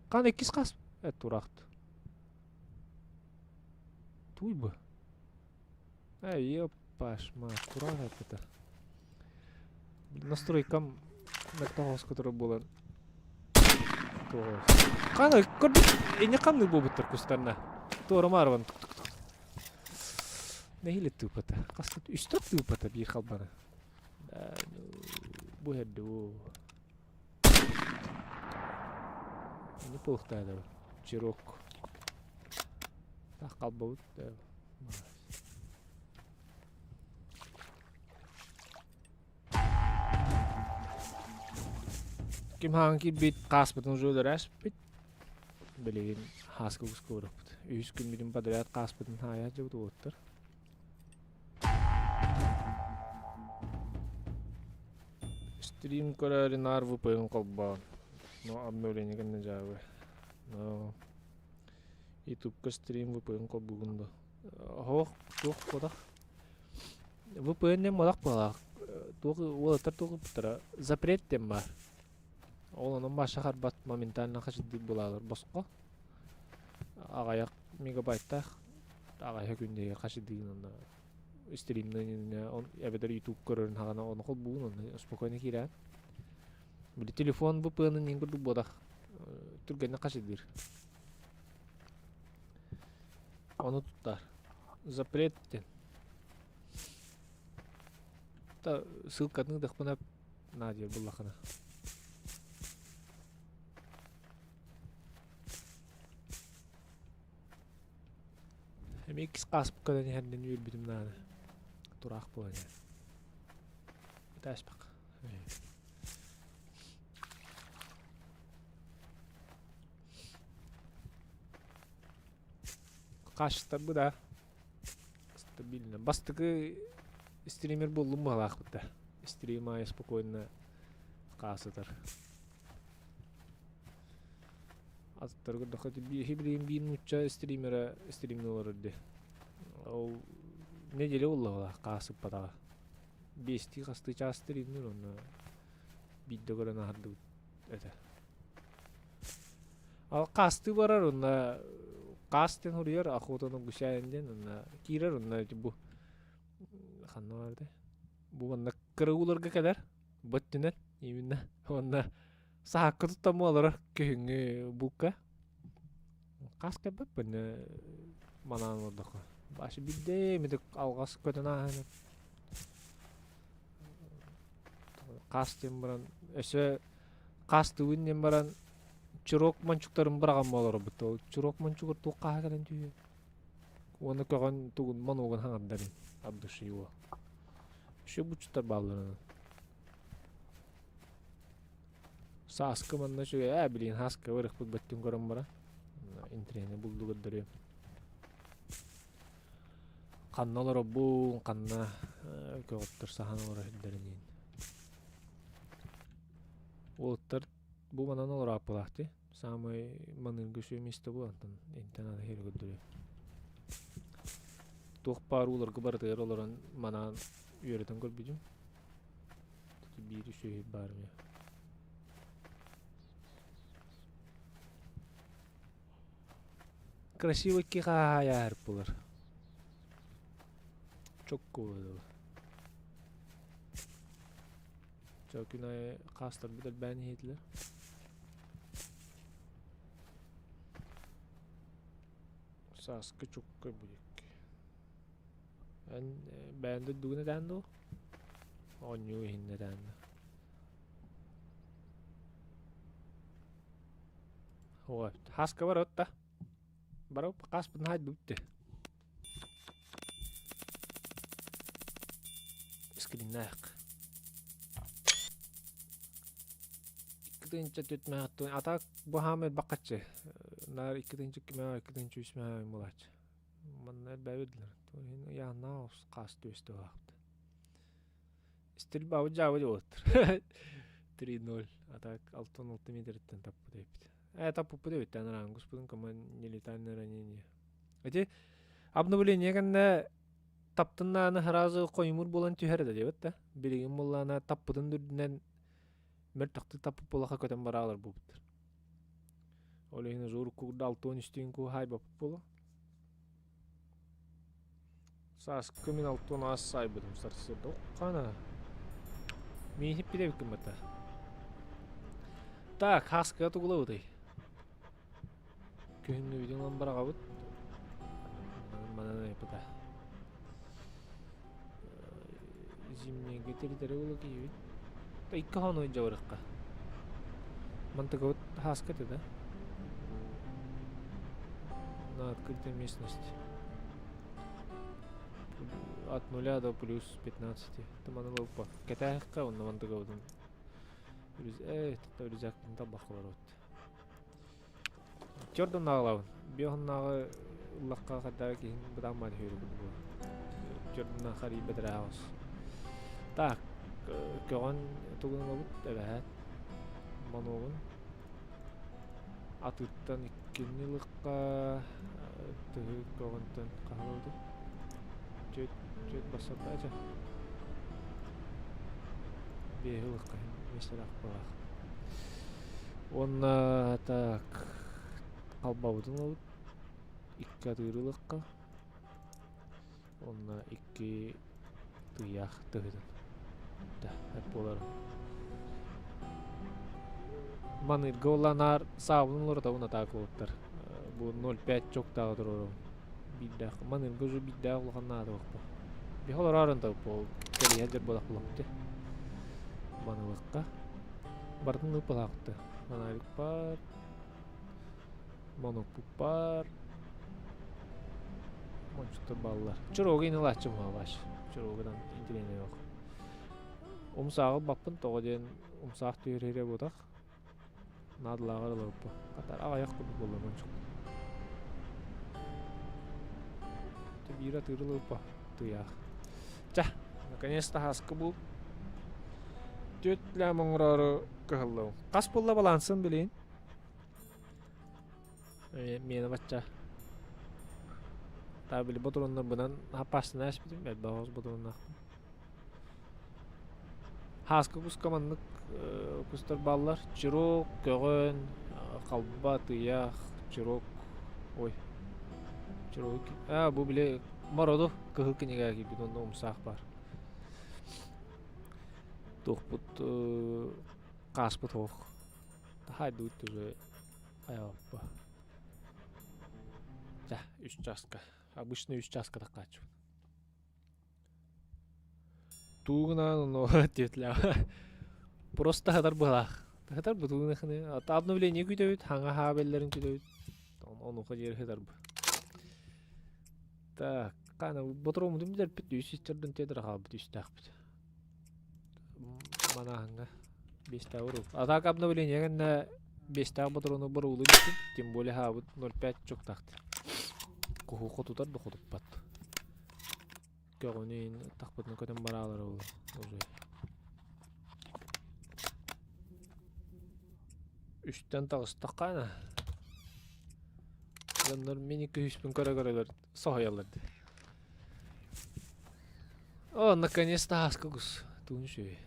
Хаан иккис хаас эт тураахт. Туй бу. Эй, ёппаш, ма, тураах эппитэ. Настройкам мөлтөх турар буолан Хаана көрдүк инне ханнык буолбуттар кустарна. Туора маарбан Нэһилэ тыыппата. Хаста үстэ тыыппата биир халбаны. Бу эрдэ бу. Не полухтаада Чирок. Так халбабыт. Ким хаан киирбит хааспытын уже өлөрөөспүт. Билигин хааска куска барыппыт. Үһүс күммүтүн подряд хааспытын хаайа сылдьыбыт уолаттар. Стрим көрөөрү наар VPN холбоон. Но обновление кэннэ дьаабы. Но Ютубка стрим VPN холбуугун да. Оһох туох кодах VPN диэн модах буолаах. Туох уолаттар туох ыппыттара запрет диэн баар. Ол онон баша харбат моментально хачырдыыр буолаалар босхо. Аҕайах мегабайттаах аҕайах күннэги хачырдыын онно стримнын эбэтэр YouTube көрөрүн хаҕана ону холбуун онно спокойно киирэн. Били телефон VPN-ын иин курдук буолах түргэнник хачырдыыр. Ону туттар. Запрет диэн. Та ссылкатын ыдахпына Надя буллахына. Эмиэ иккис хааспыт көтөн иһэринэн үөрбүтүм даҕаны. Тураах буолан иһэр. Этээспэх. Хаачыстарбыт да стабильно. Бастакы стример буоллум быһалаахпыт да. Стрим аайы спокойно хаасытар. Аттарга да хоть билигин биир нуучча стримера стримни олорор дии. Ол неделя буолла хаасыппатаҕа. Биэстии хастыы чаас стримнир онно биирдэ көрөн аһардыбыт этэ. Ал хаастыы барар онно хаас диэн суруйар охота на гуся диэн онно киирэр онно ити бу ханна баар этэй бу манна кыра ууларга кэлэр бу өттүнэн именно уонна саакка туттан олорор күһүҥҥү булка хаас кэлбэппин манаан олордоххо башы биирдэ эмитик алҕас көтөн ааһан хаас диэн баран өссө хаастыыбын диэн баран чурок мончуктарын быраҕан олоробут ол чурок мончугар туох хааһа кэлэн түһүө уонна көҕөн тугун монуогун хаҥардарын от души его еще буччуттар бааллар сааскы манна үчүгэй ээ билигин һааска барыахпыт бөттүн көрөн баран интэриэһинэй булду көрдөрүөм ханна олоробун ханна көҕөттөр саһан олорор сирдэрин Уолаттар бу манан олорооппулаах дии. Саамай маныырга үчүгэй миэстэ бу онтон интэн аны иһири көрдөрүөм. Туох баар ууларга барытыгар олорон манаан үөрэтэн көрбүтүм. Биир үчүгэй баар эмиэ. Красивый кихаайаар булар. Чокку буолар. Чэ күн аайы хаастарбыт элбээн иһиэтилэр. Сааскы чукка бүлүк. Эн бэйэн дойдугун этээн дуо? Оонньуу иһин этээн да. Вот. Хаска барыт да. Барып хааспытын хаайдыбыт Скриннаах. Икки тыһыынча түөрт А так бу хаамай баккаччы. Наар 2 тыһыынча 2 мэ, 2 тыһыынча 3 мэ булааччы. Манна элбээбит дилер. Яанаа хаас түөстө баахты. Стрельба жаабы болуттар. 3-0. А так 6 метрден таппыт эбит. Таппыт эбит анараан гуспутун коман нелетальное ранение. Ити обновление кэннэ таптыннааны сразу хоймур буолан түһэр да диэбит да. Билигин буоллаана таппытын үрдүнэн мөлтөхтүк таппыт буолаха көтөн бараалар буолбуттар. Ол иһин уже урукку 6 үстүүн куһаайбаппыт буолуо. Сааскы мин 6 аас саайбытым сарсыарда оххана. Миин хиппитэ бата. Так, хаскыга тугулабытый? Күһүҥҥүбүтүн ылан быраҕабыт. Манан ыйыппыта. Зимнийгэ тиритэрэ буола киһибит. Икки хону дьабырыкка. Мантыкабыт хааска этэ да. На открытой местности. От нуля до плюс 15. Туманы лоппа. Кэтээххэ онно мантыкабытын. Рюкзактын табахлар вот. Чордоннааҕылаабын. Биохоннааҕы ыллахха хайдах киһин бытааммаан үһүөрү курдук. Чордунна харыйбат эрэ аҕыс. Так, көҕөн тугун ылабыт эбэһээт. Монуогун. Атыттан иккини ылыхха тыһы көҕөнтөн хаһан ылабытый? Түөрт түөрт бассардаача. Биэһи ылыхха миэстэлээх буолаах. Уонна так халбабытын ылабыт. Икки атыыры ылыахха. Уонна икки тыйаах тыһытын. Да, буолар. Маныырга уланаар саабын олоротабын атаак уолаттар. Бу 0,5 чоктааҕы туруорабын. Биирдээх маныырга уже биирдээх улахан наада буолбу. Биһи олороорун ол кэлиһэ дьэр буолах булапты. Манылыкка. Барытын ыыппалаахты. Фонарик бар. Моноппут бар. Мончуктар бааллар. Чурогу ылааччы буһабаш. Чурогунан интириэнэ yok. Умсааҕы баппын тоҕо диэн умсаах түһэр буотах. Наадалааҕар ыларбы. Хата аҕыйах курдук буолла мончук. Биир атыыры ылыппа. Тыйаах. Ча, наконец-то хаска бул. Түөт лэм оҥороору кыһаллабын. Хас буолла балансын билин? Миэнэ бачча. Таа били ботуруоннарбынан хаппаастана эспитим, элбэх оҕус ботуруоннаахпын. Хааска куска маннык кустар бааллар. Чирок, көҕөн, халба, тыйаах, чирок. Ой. Чирок. А, бу били мороду кыһыл кинигэ киирбит онно умсаах баар. Туохпут хааспыт ох. Таһайдыбыт уже айааппа. Ча, үс часка. Обычно үс часка такааччыбын. Туугунаан ону диэтилээ. Просто хатар быһалаах. Хатар бутууна обновление күтөбүт, хаҥа хаабеллэрин күтөбүт. Онуха диэри хатарбы. Так, кана ботуруомутун билэрпит үс иччэрдэн тедер хаалбыт үстээхпит. Манаһыҥҥа биэстээх уруу. А так обновление кэннэ биэстээх ботуруону боруулу диттим. Тем более хаабыт 0,5 чуктаахты. Куһу хотутар да хотуппат. Көҕүнүн тахпытын көтөн бараалар ол уже. Үстэн таҕыстаххана дьоннор мини күһүспүн көрө-көрөлөр соһуйаллар дии. О, наконец-то ааска кус. Туун үчүгэй.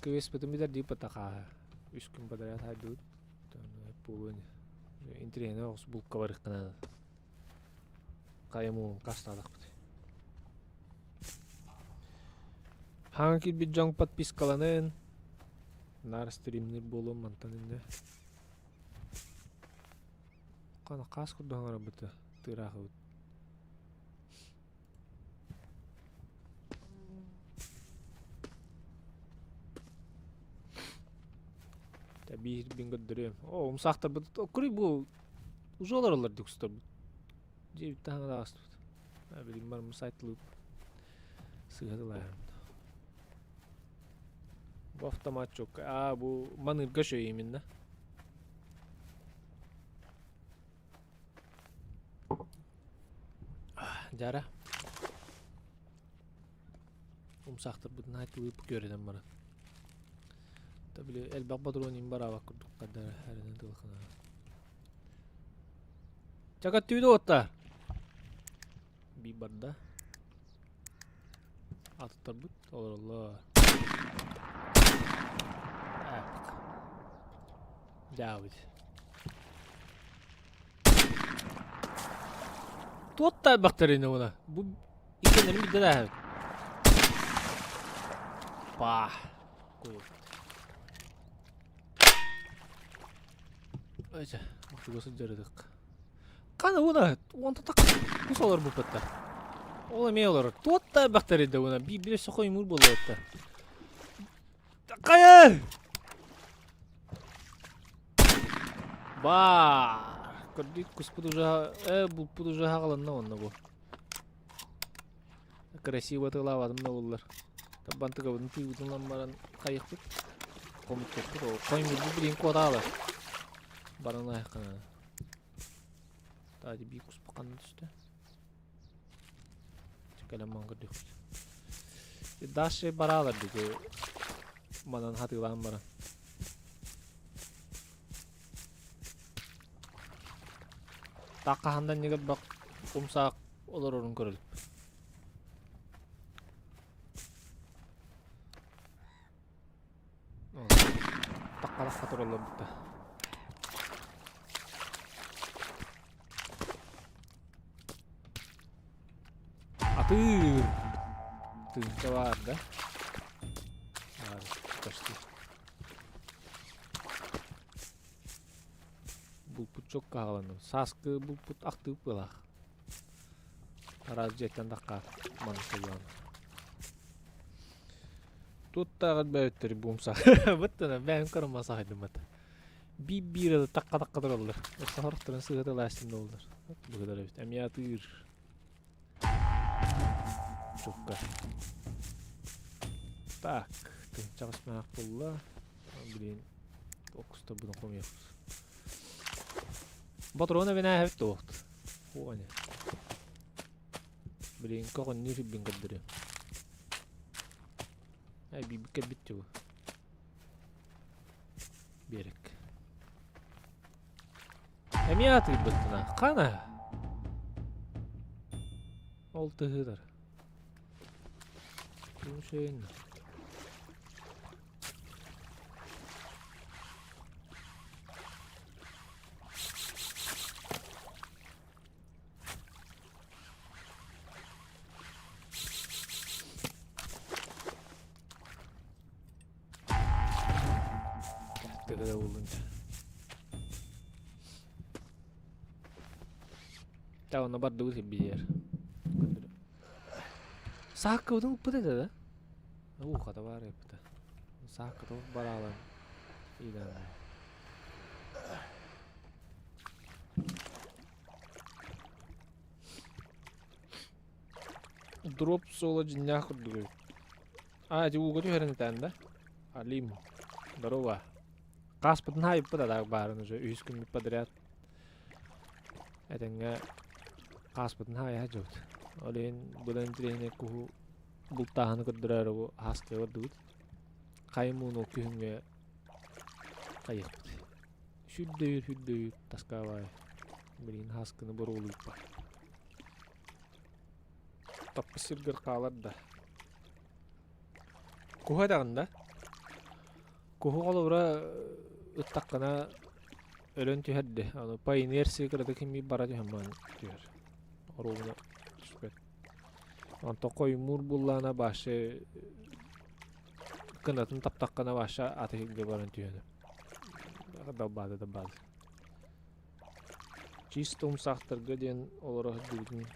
Квеспытын бүтэрдии патахаа. Үс күн подряд хайдыбыт. Буолуон интириэһинэй оҕус булка барыаххына хайа муҥун хастаатахпыт. Хаҥа киирбит дьон подпискаланын. Наар стримнир буолуом мантан иннэ. Хана хаас курдук хаҥарабыта тыыраахыбыт. Биирбин көрдөрүөм. Оо, умсаахтарбыт оккуруй бу уже олороллор дикустарбыт. Дьиэбит таһыгар ааспыт. Билим барым сайтылыып сыыһа тылааһын. Бу автоматчик. А, бу манырга шөй именно. Дьара. Умсаахтарбытын айтылыып көрүнэн баран. Та били элбэх патрон им бараабак курдук хаддара эрэнэн тылхана. Чакат түйді отта. Би барда. Атыттарбыт олороллор. Дьаабыт. Туотта элбэхтэрин уна. Бу иккеннэрин бидде да Па. Айча, чуга сылдьарыдык. Кана уна, уонта так кус олор буппаттар. Ол эмиэ олорор. Туотта элбэхтэрин да уна. Би бир сохой мур буолуотта. Такая! Баа! Көрдүк куспут уже, булпут уже хаҕаланна онно бу. Красиво тылаабатым да буллар. Табантыкабытын тыыбытынан баран хайыхпыт. Хомуттукпут ол. Хоймурбут билин куотаалар. Баран айхана. Тади би куспут ханна түстэ. Кэлэн ман көрдүкпүт. Дальше бараалар диги манан хатыылаан баран. Таккаһандан нигер бак умсаак олорорун көрөлүп. Таккалахха тураллар бутта. Атыыр! Тыынча баар да? Баар, почти. Булпут чокка хааланным. Сааскы булпут ахтыы быалаах. Араас дьиэттэн тахха маны сыллаан. Туттааҕыт бэйэттери буумса. Быттана бэйэм көрөн масахайдыммат. Биир-биир такка-такка тураллар. Өссө сорохторун сыыһа тылаастын буоллар. Быһыылар эбит. Эмиэ атыыр. Чукка. Так, тыһыынчаҕыс маах булла. Блин, окустарбытын хомуйабыт. Ботуруон эбинээһэбит туохт. Хуоне. Блин, көҕүннүү сүрбүн көрдөрүөм. Ай, биирбит кэлбит дьыбы. Биэрэк. Эмиэ атыырбыттына. Хана? Ол тыһыылар. Күншейін. Тыгыда булдун. Та онно бардыбыт билэр. Сааккабытын уппут этэ да? Уу хата баар эппитэ. Саакката бараалан иилэн. Дроп суола дьиннээх курдук эбит. А, ити ууга түһэрин этэн да? Алим. Здорово. Хааспытын хаайыппыт адаак баарын уже үһүс күммүт подряд. Этэҥҥэ хааспытын хаайа сылдьабыт. Ол иһин быдан интириэһинэй куһу бултааһыны көрдөрөөрү бу хааскыга бардыбыт. Хайым ууну күһүҥҥэ хайыахпыт. Сүрдөйүр, сүрдөйүр, таскаабай. Билигин хааскыны боруолуйба. Таппыт сиргэр хаалар да. Куһа этэҕин да? Куһу холобура ыттаххына өлөн түһэр дии. Аны по инерции кыратык ким бара түһэн баран түһэр. Оруобуна түспэт. Онтон хоймуур буллаана башы кынатын таптаххына башы аты сиргэ баран түһэн. Далбаады далбаады. Чисто умсаахтарга диэн олоро сылдьыбытын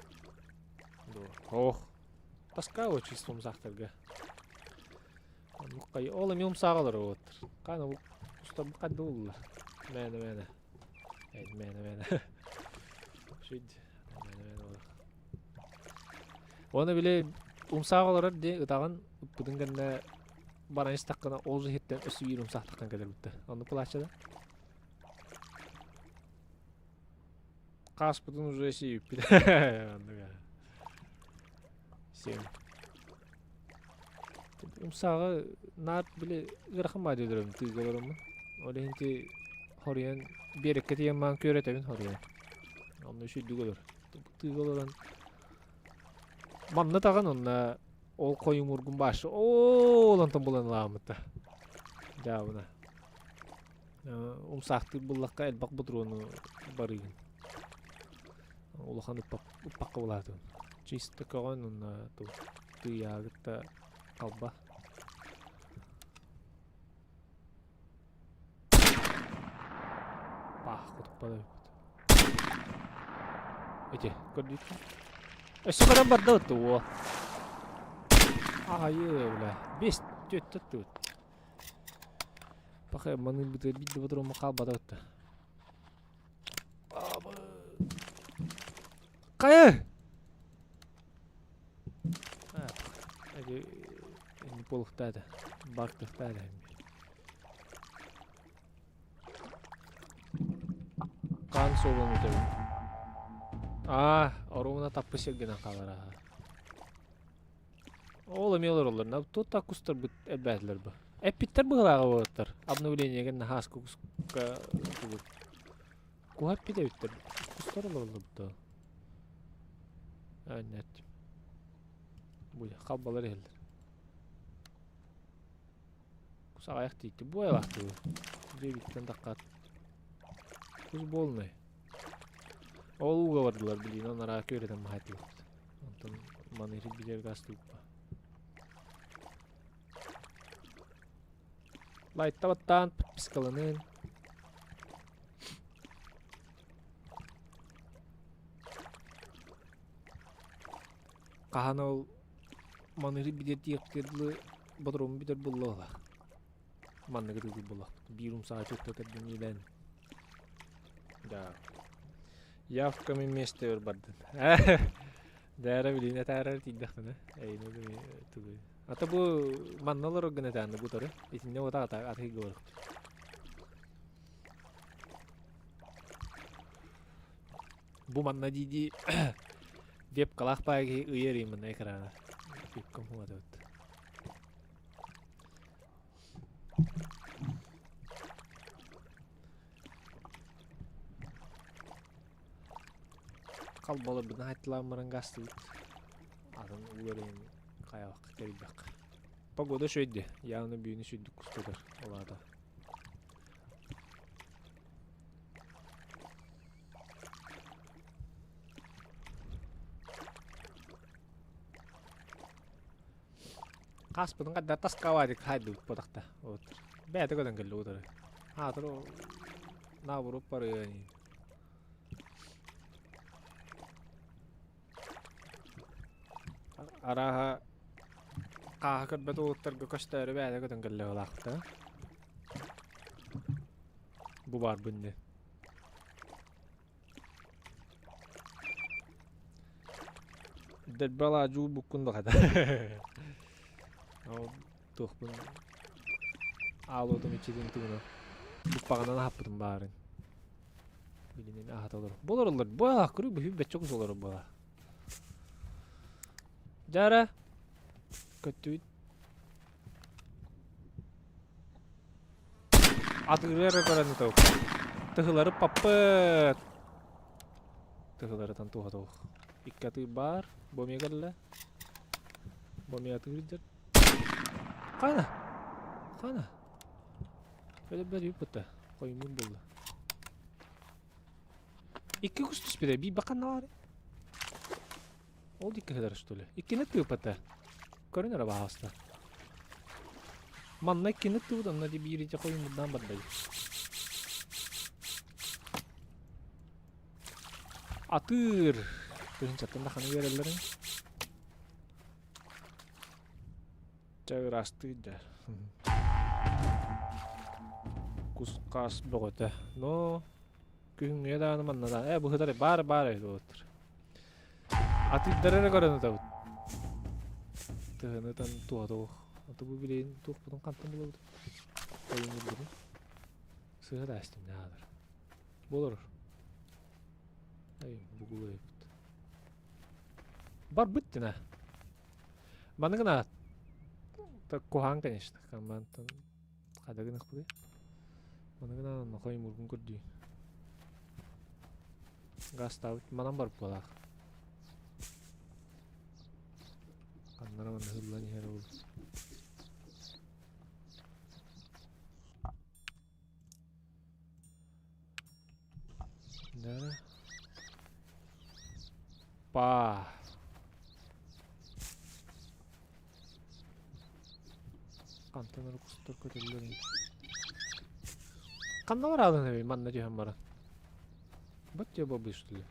дуо? Ох, таскаабы чисто умсаахтарга. Ол эмиэ умсааҕа олорор уолаттар. Хаана бу устарбыт ханна булла? Мээнэ мээнэ. Мээнэ мээнэ. Шүд. Мээнэ мээнэ олор. Уонна били умсааҕа олорор дии ытаҕын ыппытын кэннэ баран истэххинэ ол же иһиттэн өссө биир умсаахтаххын кэлэр бутта. Оннук плача да? Хааспытын уже сиэппит. Сиэм. Умсааҕы наар били ыарахан баайда өлөрөбүн тыыга олороммун. Ол иһин ти хоруйан биэрэккэ тиийэн маан күөрэтэбин хоруйан. Онно үчүйдүк олор. Тыыга олорон манна таҕан онно ол хойумургун башы оол онтон булан ылааммыта. Дьаабына. Умсаахтыыр буллахха элбэх ботуруону барыыгын. Улахан ыппакка булаатын. Чисто көҕөн уонна тыйаагыт да халба. Пах кутуппа да Ити көрдүүт. Өссө көрөн барда уо. Аайы бля. Бес түөттө туут. Пахай маны бытыр биир да ботуруома хаалбата ытта. Хайа! Эти не полухтаата. Бактыхтаата. Хаан суолун өтөбүн. Аа, оруобуна таппы сиргинэн хаалар аа. Ол эмиэ олороллор. Тут так кустарбыт элбээтилэр бу. Эппиттэр быһылааҕа буолаттар. Обновлениега наһаас куска тугу. Куһа эппит эбиттэр. Кустар олороллор бу. Нет. Бу халбалар иһэллэр. Кус аҕайах тиийди. Бу айылаахтыы. Дьиэбиттэн таххаат. Кус буолунай. Ол ууга бардылар билиин анараа күөрэтэн маһайтылар. Онтон маны билэр газ туппа. Лайтта баттаан подпискаланын. Хаһан ол маныыры билэр диэхпитигэр дылы ботуруоммут бүтэр буолла. Манныгы тыытыы буоллахпыт. Биир умсааччы өттө төрдүн Да. Явками место өр бардын. Дээрэ билиин этээрэр тиийдэхпинэ. Эйини тугу. Ата бу манна олорор гына этаанны бу тары. Итинне ота ата атыйга барыхпыт. Бу манна дии-дии вебкалаах пааги ыйар именно экрана. Вебкам хуатабыт. Халбаларбытын хайтылаан баран гастыбыт. Атын уларыйын хайалакка кэлбэк. Погода шөйдө. Явно бүүнү сүрдүк кустатар. Олаата. Хаспытын хадда таскавадик хайдыбыт ботахта. Вот. Бэйэтэ көтөн кэлли утары. Хаатыр наоборот барыа. Арааһа хааһа көрбөт уолаттарга көстөөрү бэйэтэ көтөн кэллэ быһыылаахта. Бу баарбын диэн. Дэлби алаадьы буккун да хата. Ол туохпун аал уотум иччитин тугунан буппаҕынан аһаппытым баарын. Билинэн аһата олорор. Бу олороллор. Бу аах көрүү бу бэччэ кус олорор буола. Дьара көттүбүт. Атыыры эрэ көрөн ытабыт. Тыһылары паппыт. Тыһыларытан туһа туох. Икки атыыр баар. Бу эмиэ кэллэ. Бу эмиэ атыыр дьэр. Хана? Хана? Өлөбөр юппута. Хоймур буолла. Икки кус түспүтэ. Биир баканна бар. Ол икки кыдар что ли? Иккини тыыппата. Көрүн эрэ баһаалыста. Манна иккини тыыбыт, онно ди биир ити хойумурдаан барда. Атыыр! Тыһынчаттан да ханы үөрэллэрин. Чэ ыраастыыр да. Кус-хаас бөҕөтө. Но күһүҥҥү даҕаны манна да. Ээ быһытар баар баар эбит уолаттар. Атыырдары эрэ көрөн ытабыт. Тыһыны ытан туһа туох. Аты бу билигин туохпутун хантан булабыт? Ойууннурбутун. Сыыһа да астым наадыр. Болор. Эй, бугулайбыт. Барбыт дина. Маны гына куһаан, конечно. Хаммантан хада гынахпыты. Маны гына нохой мургун көрдүү. Гастаабыт манан барып буолаах. Ханнара манна ыһыллан иһэр ол. Да. Па. Хантан эрэ кустар көтөллөр ини. Ханна бараалын эбий манна түһэн баран. Вот тебе бобы что ли.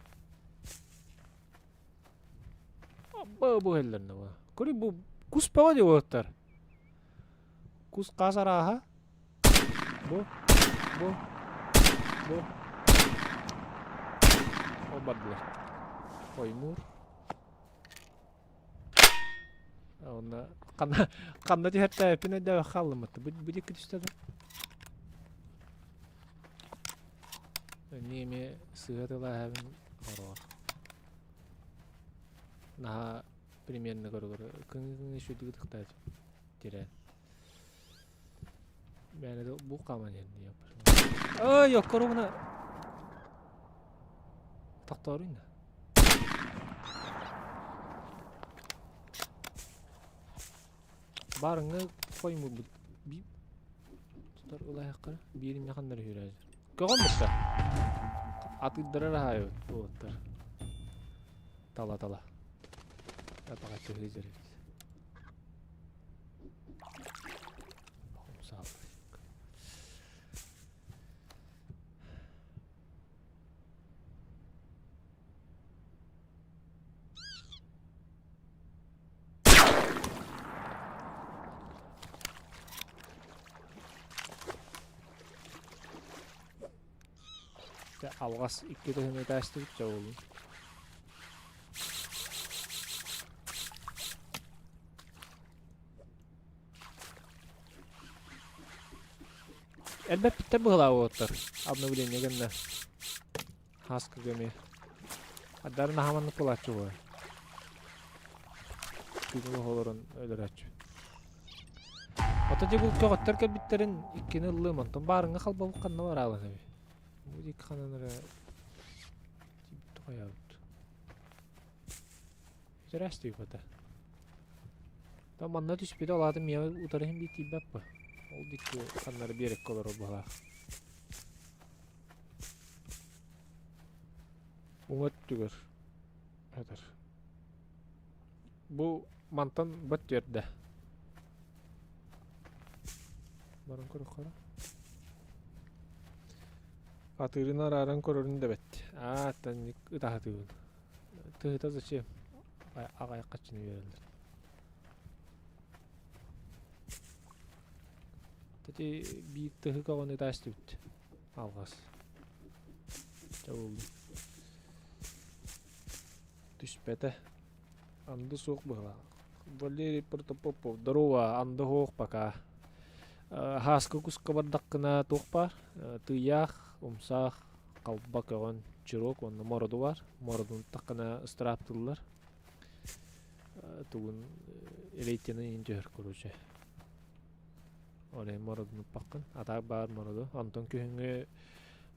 Абба бу хэллэрнэ ба. Көрүй бу кус бөҕө дии уолаттар. Кус хаас арааһа. Бу, бу, бу. Ол бардылар. Оймуур. Онно ханна ханна түһэртээппин өйдөөбөх хааллым бу бу диэки түстэ да. Эмиэ эмиэ сыыһа тылааһабын ороор. Наһаа примерно көрө-көрө кыҥыы-кыҥыы сүрдүгү тыктаачы тирээн. Мээнэ да бу хааман иһэн Ой, оккоругуна тохтооруй да. Барыңы хоймурбут би тутар ылайаххара бииринне ханнары хүрээзер. Көҕөн бутта. Атыырдара раһаайбыт уолаттар. Тала-тала. Апаҕаччы сылдьар эбит. Алҕас икки тыһыны ытаастыбыт чэ буоллун. Элбэппиттэр быһылаабыттар обновление гэннэ. Хаска эмиэ. Ардары наһаа маннык буолааччы буолар. Күнү олорон өлөрөөччү. Ото дьэ бу көҕөттөр кэлбиттэрин иккини ыллым, онтон баарыҥҥа халбабыт ханна бараалан эби. Бу диэки ханан эрэ тохойообут. Үтэрээс түйбата. Та манна түспүтэ ол аата миэхэ утары иһин биир тиийбэт бу. Ол диэки ханнары биэрэккэ олорор быһалаах. Уҥа өттүгэр этэр. Бу мантан бат түөрдэ. Баран көрөххө. Атыырын арааран көрөрүн да бэт. Аа, танник ытаһатыыбын. Тыһыта зачем? Аҕай хаччыны биэрэллэр. Тати биир тыһы көҕүн ытаастыбыт. Алҕас. Чэ буоллун. Түспэтэ. Анды суох быһыылаах. Валерий Протопопов, здорово, анды суох пока. Хааска куска бардаххына туох баар? Тыйаах, умсаах, халба көҕөн, чирок уонна мороду баар. Мородун таххына ыстырааптыыллар. Тугун рейтинин иһин түһэр короче. Ол иһин мородун ыппаккын. Атаак баар мороду. Онтон күһүҥҥү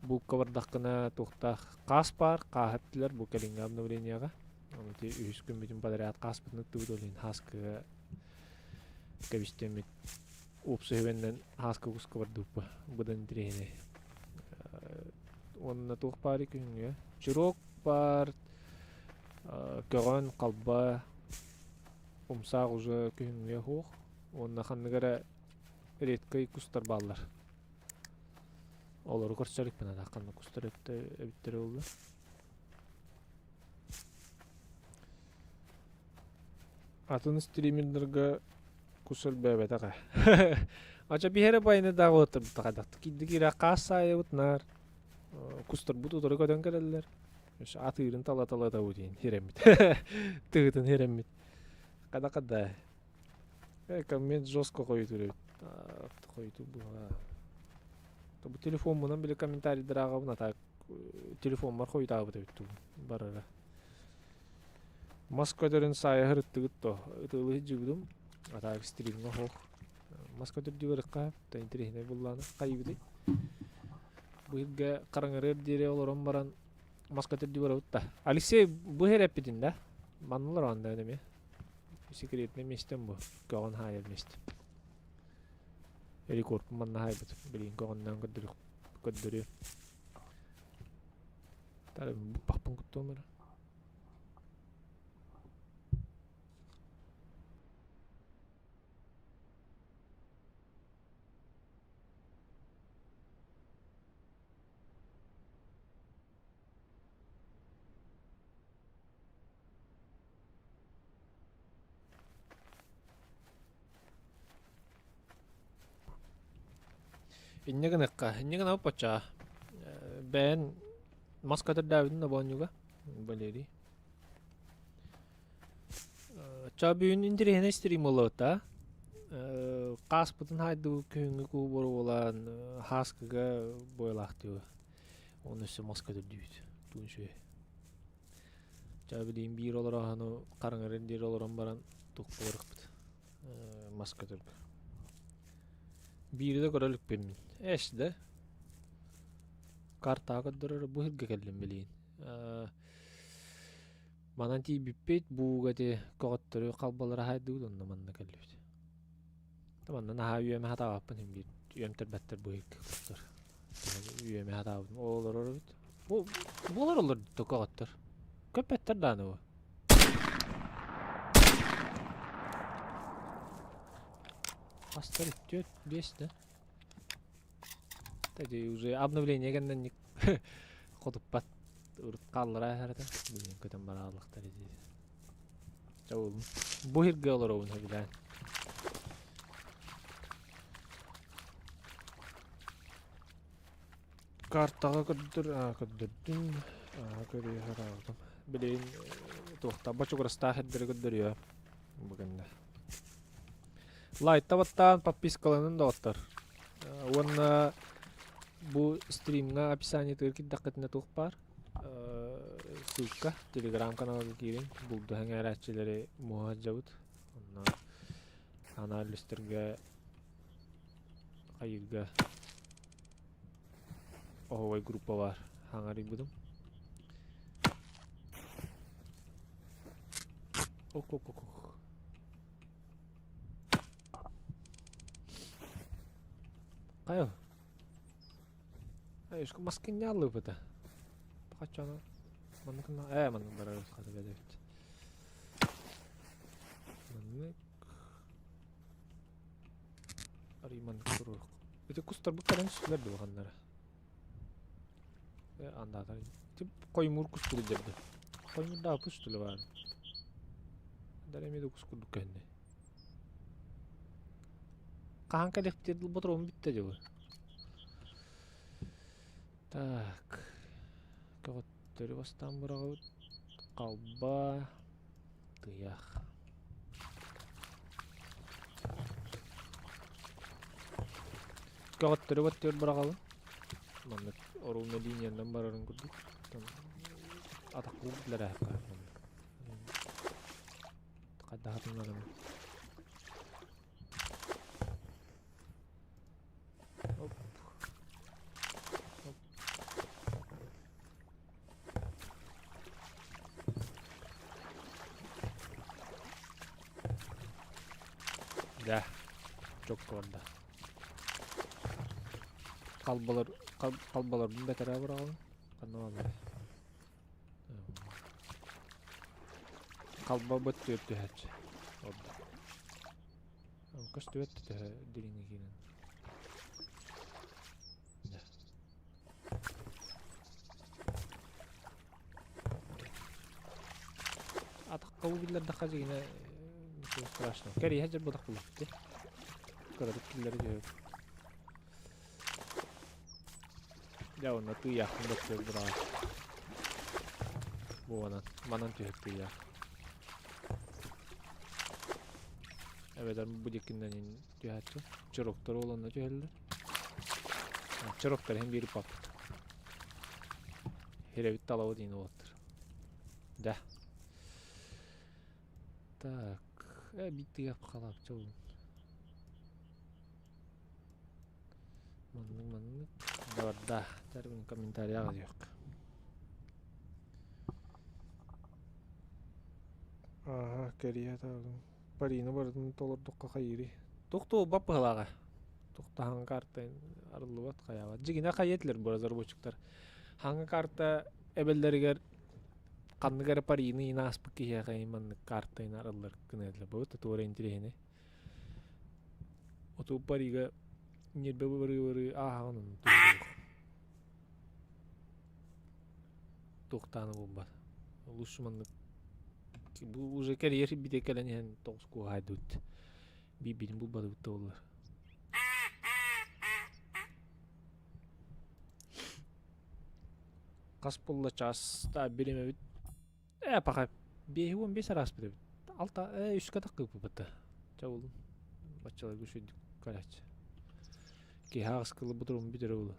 булка бардаххына туохтаах хаас баар, хааһы эптилэр бу кэлиҥҥи обновлениеҕа. Ону ити үһүс күммүтүн подряд хааспытын ыттыбыт, ол иһин хааскыга кэбистэммит уопсай хааска куска бардыбыппа быдан интэриэһинэй. Уонна туох баарый күһүҥҥү? Чурок баар, көҕөн, халба, умсаах уже күһүҥҥү суох. Уонна ханнык эрэ редкэй кустар бааллар. Олору көрсө иликпин ата ханнык кустар эбиттэрэ буолла. Атын стримердарга кус элбээбэтэх ээ. Ача биһи эрэ байыны дааҕы оттурбута хайдах киирдик киирэ хаас саайабыт наар кустарбыт утары көтөн кэлэллэр. Атыырын тала-тала табы диэн хирэммит. Тыытын хирэммит. Хада-хада. Коммент жестко хойутуур эбит. Хойутуур быһа. Бу телефоммунан били комментарийдар ааҕабын, а так телефоммар хойутаабыт эбит тугун барара. Мас көтөрүн саайа ырыттыгыт то ытыылыы сылдьыбытым. А так стримҥа оһох. Мас көтөрдүү барыахха та интэриэһинэй буллаана хайыыбытый. Бу иһиргэ хараҥарыар диэри олорон баран мас көтөрдүү барабыт да. Алексей бу иһэр эппитин да? Манна олороон да эмиэ. Секретный миэстэм бу. Көҕөн хаайар миэстэ. Рекордпун манна хаайбыт. Билигин көҕөннөөн көрдөрүөх көрдөрүө. Тары баппын куттуом эрэ. Инньэ гыныахха, инньэ гынабыт баччаа. Бэйэн мас көтөрдөөбүтүн да боонньуга, Валерий. Чаа бүгүн интэриэһинэй стрим буоллабыт да. Хааспытын хаайдыбыт күһүҥҥү куу буолан хааскыга буойалаахтыы. Оны өссө мас көтөрдүүбүт. Туун үчүгэй. Чаа билигин биир олороһону хараҥарын диэри олорон баран туохха барыахпыт. Мас көтөргө. Биири да көрө иликпин мин. Эс да. Картаҕа көрдөрөр бу сиргэ кэллим билигин. Манан тиийбиппит бууга ити көҕөттөрү халбалара хаайдыбыт онно манна кэллибит. Манна наһаа үөмэ хатаабаппын иһин биир үөмтэрбэттэр бу иһикки кустар. Үөмэ хатаабытым ол олорор эбит. Бу буолар олор көҕөттөр. Көппөттөр даҕаны бу. Астар үттүөт биэс да. Кстати, уже обновление кэннэ хотуппат урут хааллара аһарата. Билигин көтөн барааллахтар дии. Чабылым. Бу сиргэ олоробун сөбүлээн. Картаҕа көрдөр, көрдөрдүм, көрүө хараабытым. Билигин туохта бочугурастаах эрдэри көрдөрүө бу кэннэ. Лайта баттаан подпискаланын доҕоттор. Уонна бу стримҥа описаниетыгар киирдэххитинэ туох баар ссылка телеграм каналга киирин булду сэҥээрээччилэри муоһа сылдьабыт. Онно анализтарга хайыырга оһуобай группа баар хаҥарыйбытым. Ок ок ок ок. Хайа? Айышка маскынньааллыыбыта. Хаччана. Маннык маннык барар хата бэдэбит. Маннык Арый маннык туруох. Ити кустарбыт кэлэн түстүлэр дуо ханнара? Э, андаатар. Тип хоймуур кус курдук Хоймуурдаах кус түлэ баар. Дар эмиэ да кус курдук көһүннэ. Хаһан кэлиэхтиир ботуруом бүттэ дьэ бу. Так. Көҕөттөрү бастаан быраҕабыт. Халба. Тыйах. Көҕөттөрү баттыыр быраҕабын. Маннык оруобуна линиянан барарын курдук. Атахпын билэр ээххэ маннык. Хайдах атыннарым. Оп. Оп. Да, чокко барда. Халбалар, халбаларбын бэтэрээ быраҕабын. Ханна бааллар? Халба быт түөрт түһээччи. Ордук. Көстүбэт төһө дириҥэ киирэн. Атахха биллэрдэххэ дьиҥинэ ничего страшного. Кэриэһэ дьэ бодох булахты. Кыратык киллэри түһүк. Дьэ онно тыйаахпын бөттөр быраҕа. Буонан, манан түһүк тыйаах. Эбэтэр бу диккиннэн түһээччи. Чороктор ол онно түһэллэр. Чороктор иһин биир паппыт. Хирэбит талабыт иин уолаттар. Да. Так, биттигэ халапча болун. Маннык маннык. Барда. Тэрбин комментарияға диэк. Ага, кэрийэ таҕым. Парины барытын толордоххо хайыырый? Туох туолбат быһалааҕа. Туохтаһаҥ карта арыллыбат хайаабат. Дьигинэ хайа этилэр бу разработчиктар. Хаҥа карта эбэллэригэр ханнык эрэ парины иин ааспыт киһиэхэ маннык карта иин арыллар гына этилэр. Бу туора интириэһинэй. Оту парига ньирбэ бырыы-бырыы ааһаҕын онно туһуруох. Туохтааны булбат. Лучше маннык бу уже кэрийэр бите кэлэн иһэн тоҕус куоһаайдыбыт. Биир-биирин булбатыбыт да буоллар. Хас буолла чаас биримэбит Ээ, пока 55 араспыт эбит. Алта, үскэ таккыыппыт да. Чэ булун. Баччаларга үчүгүйдүк кэлээччи. Киһи аҕыс кылы бутурум бүтэрэ булу.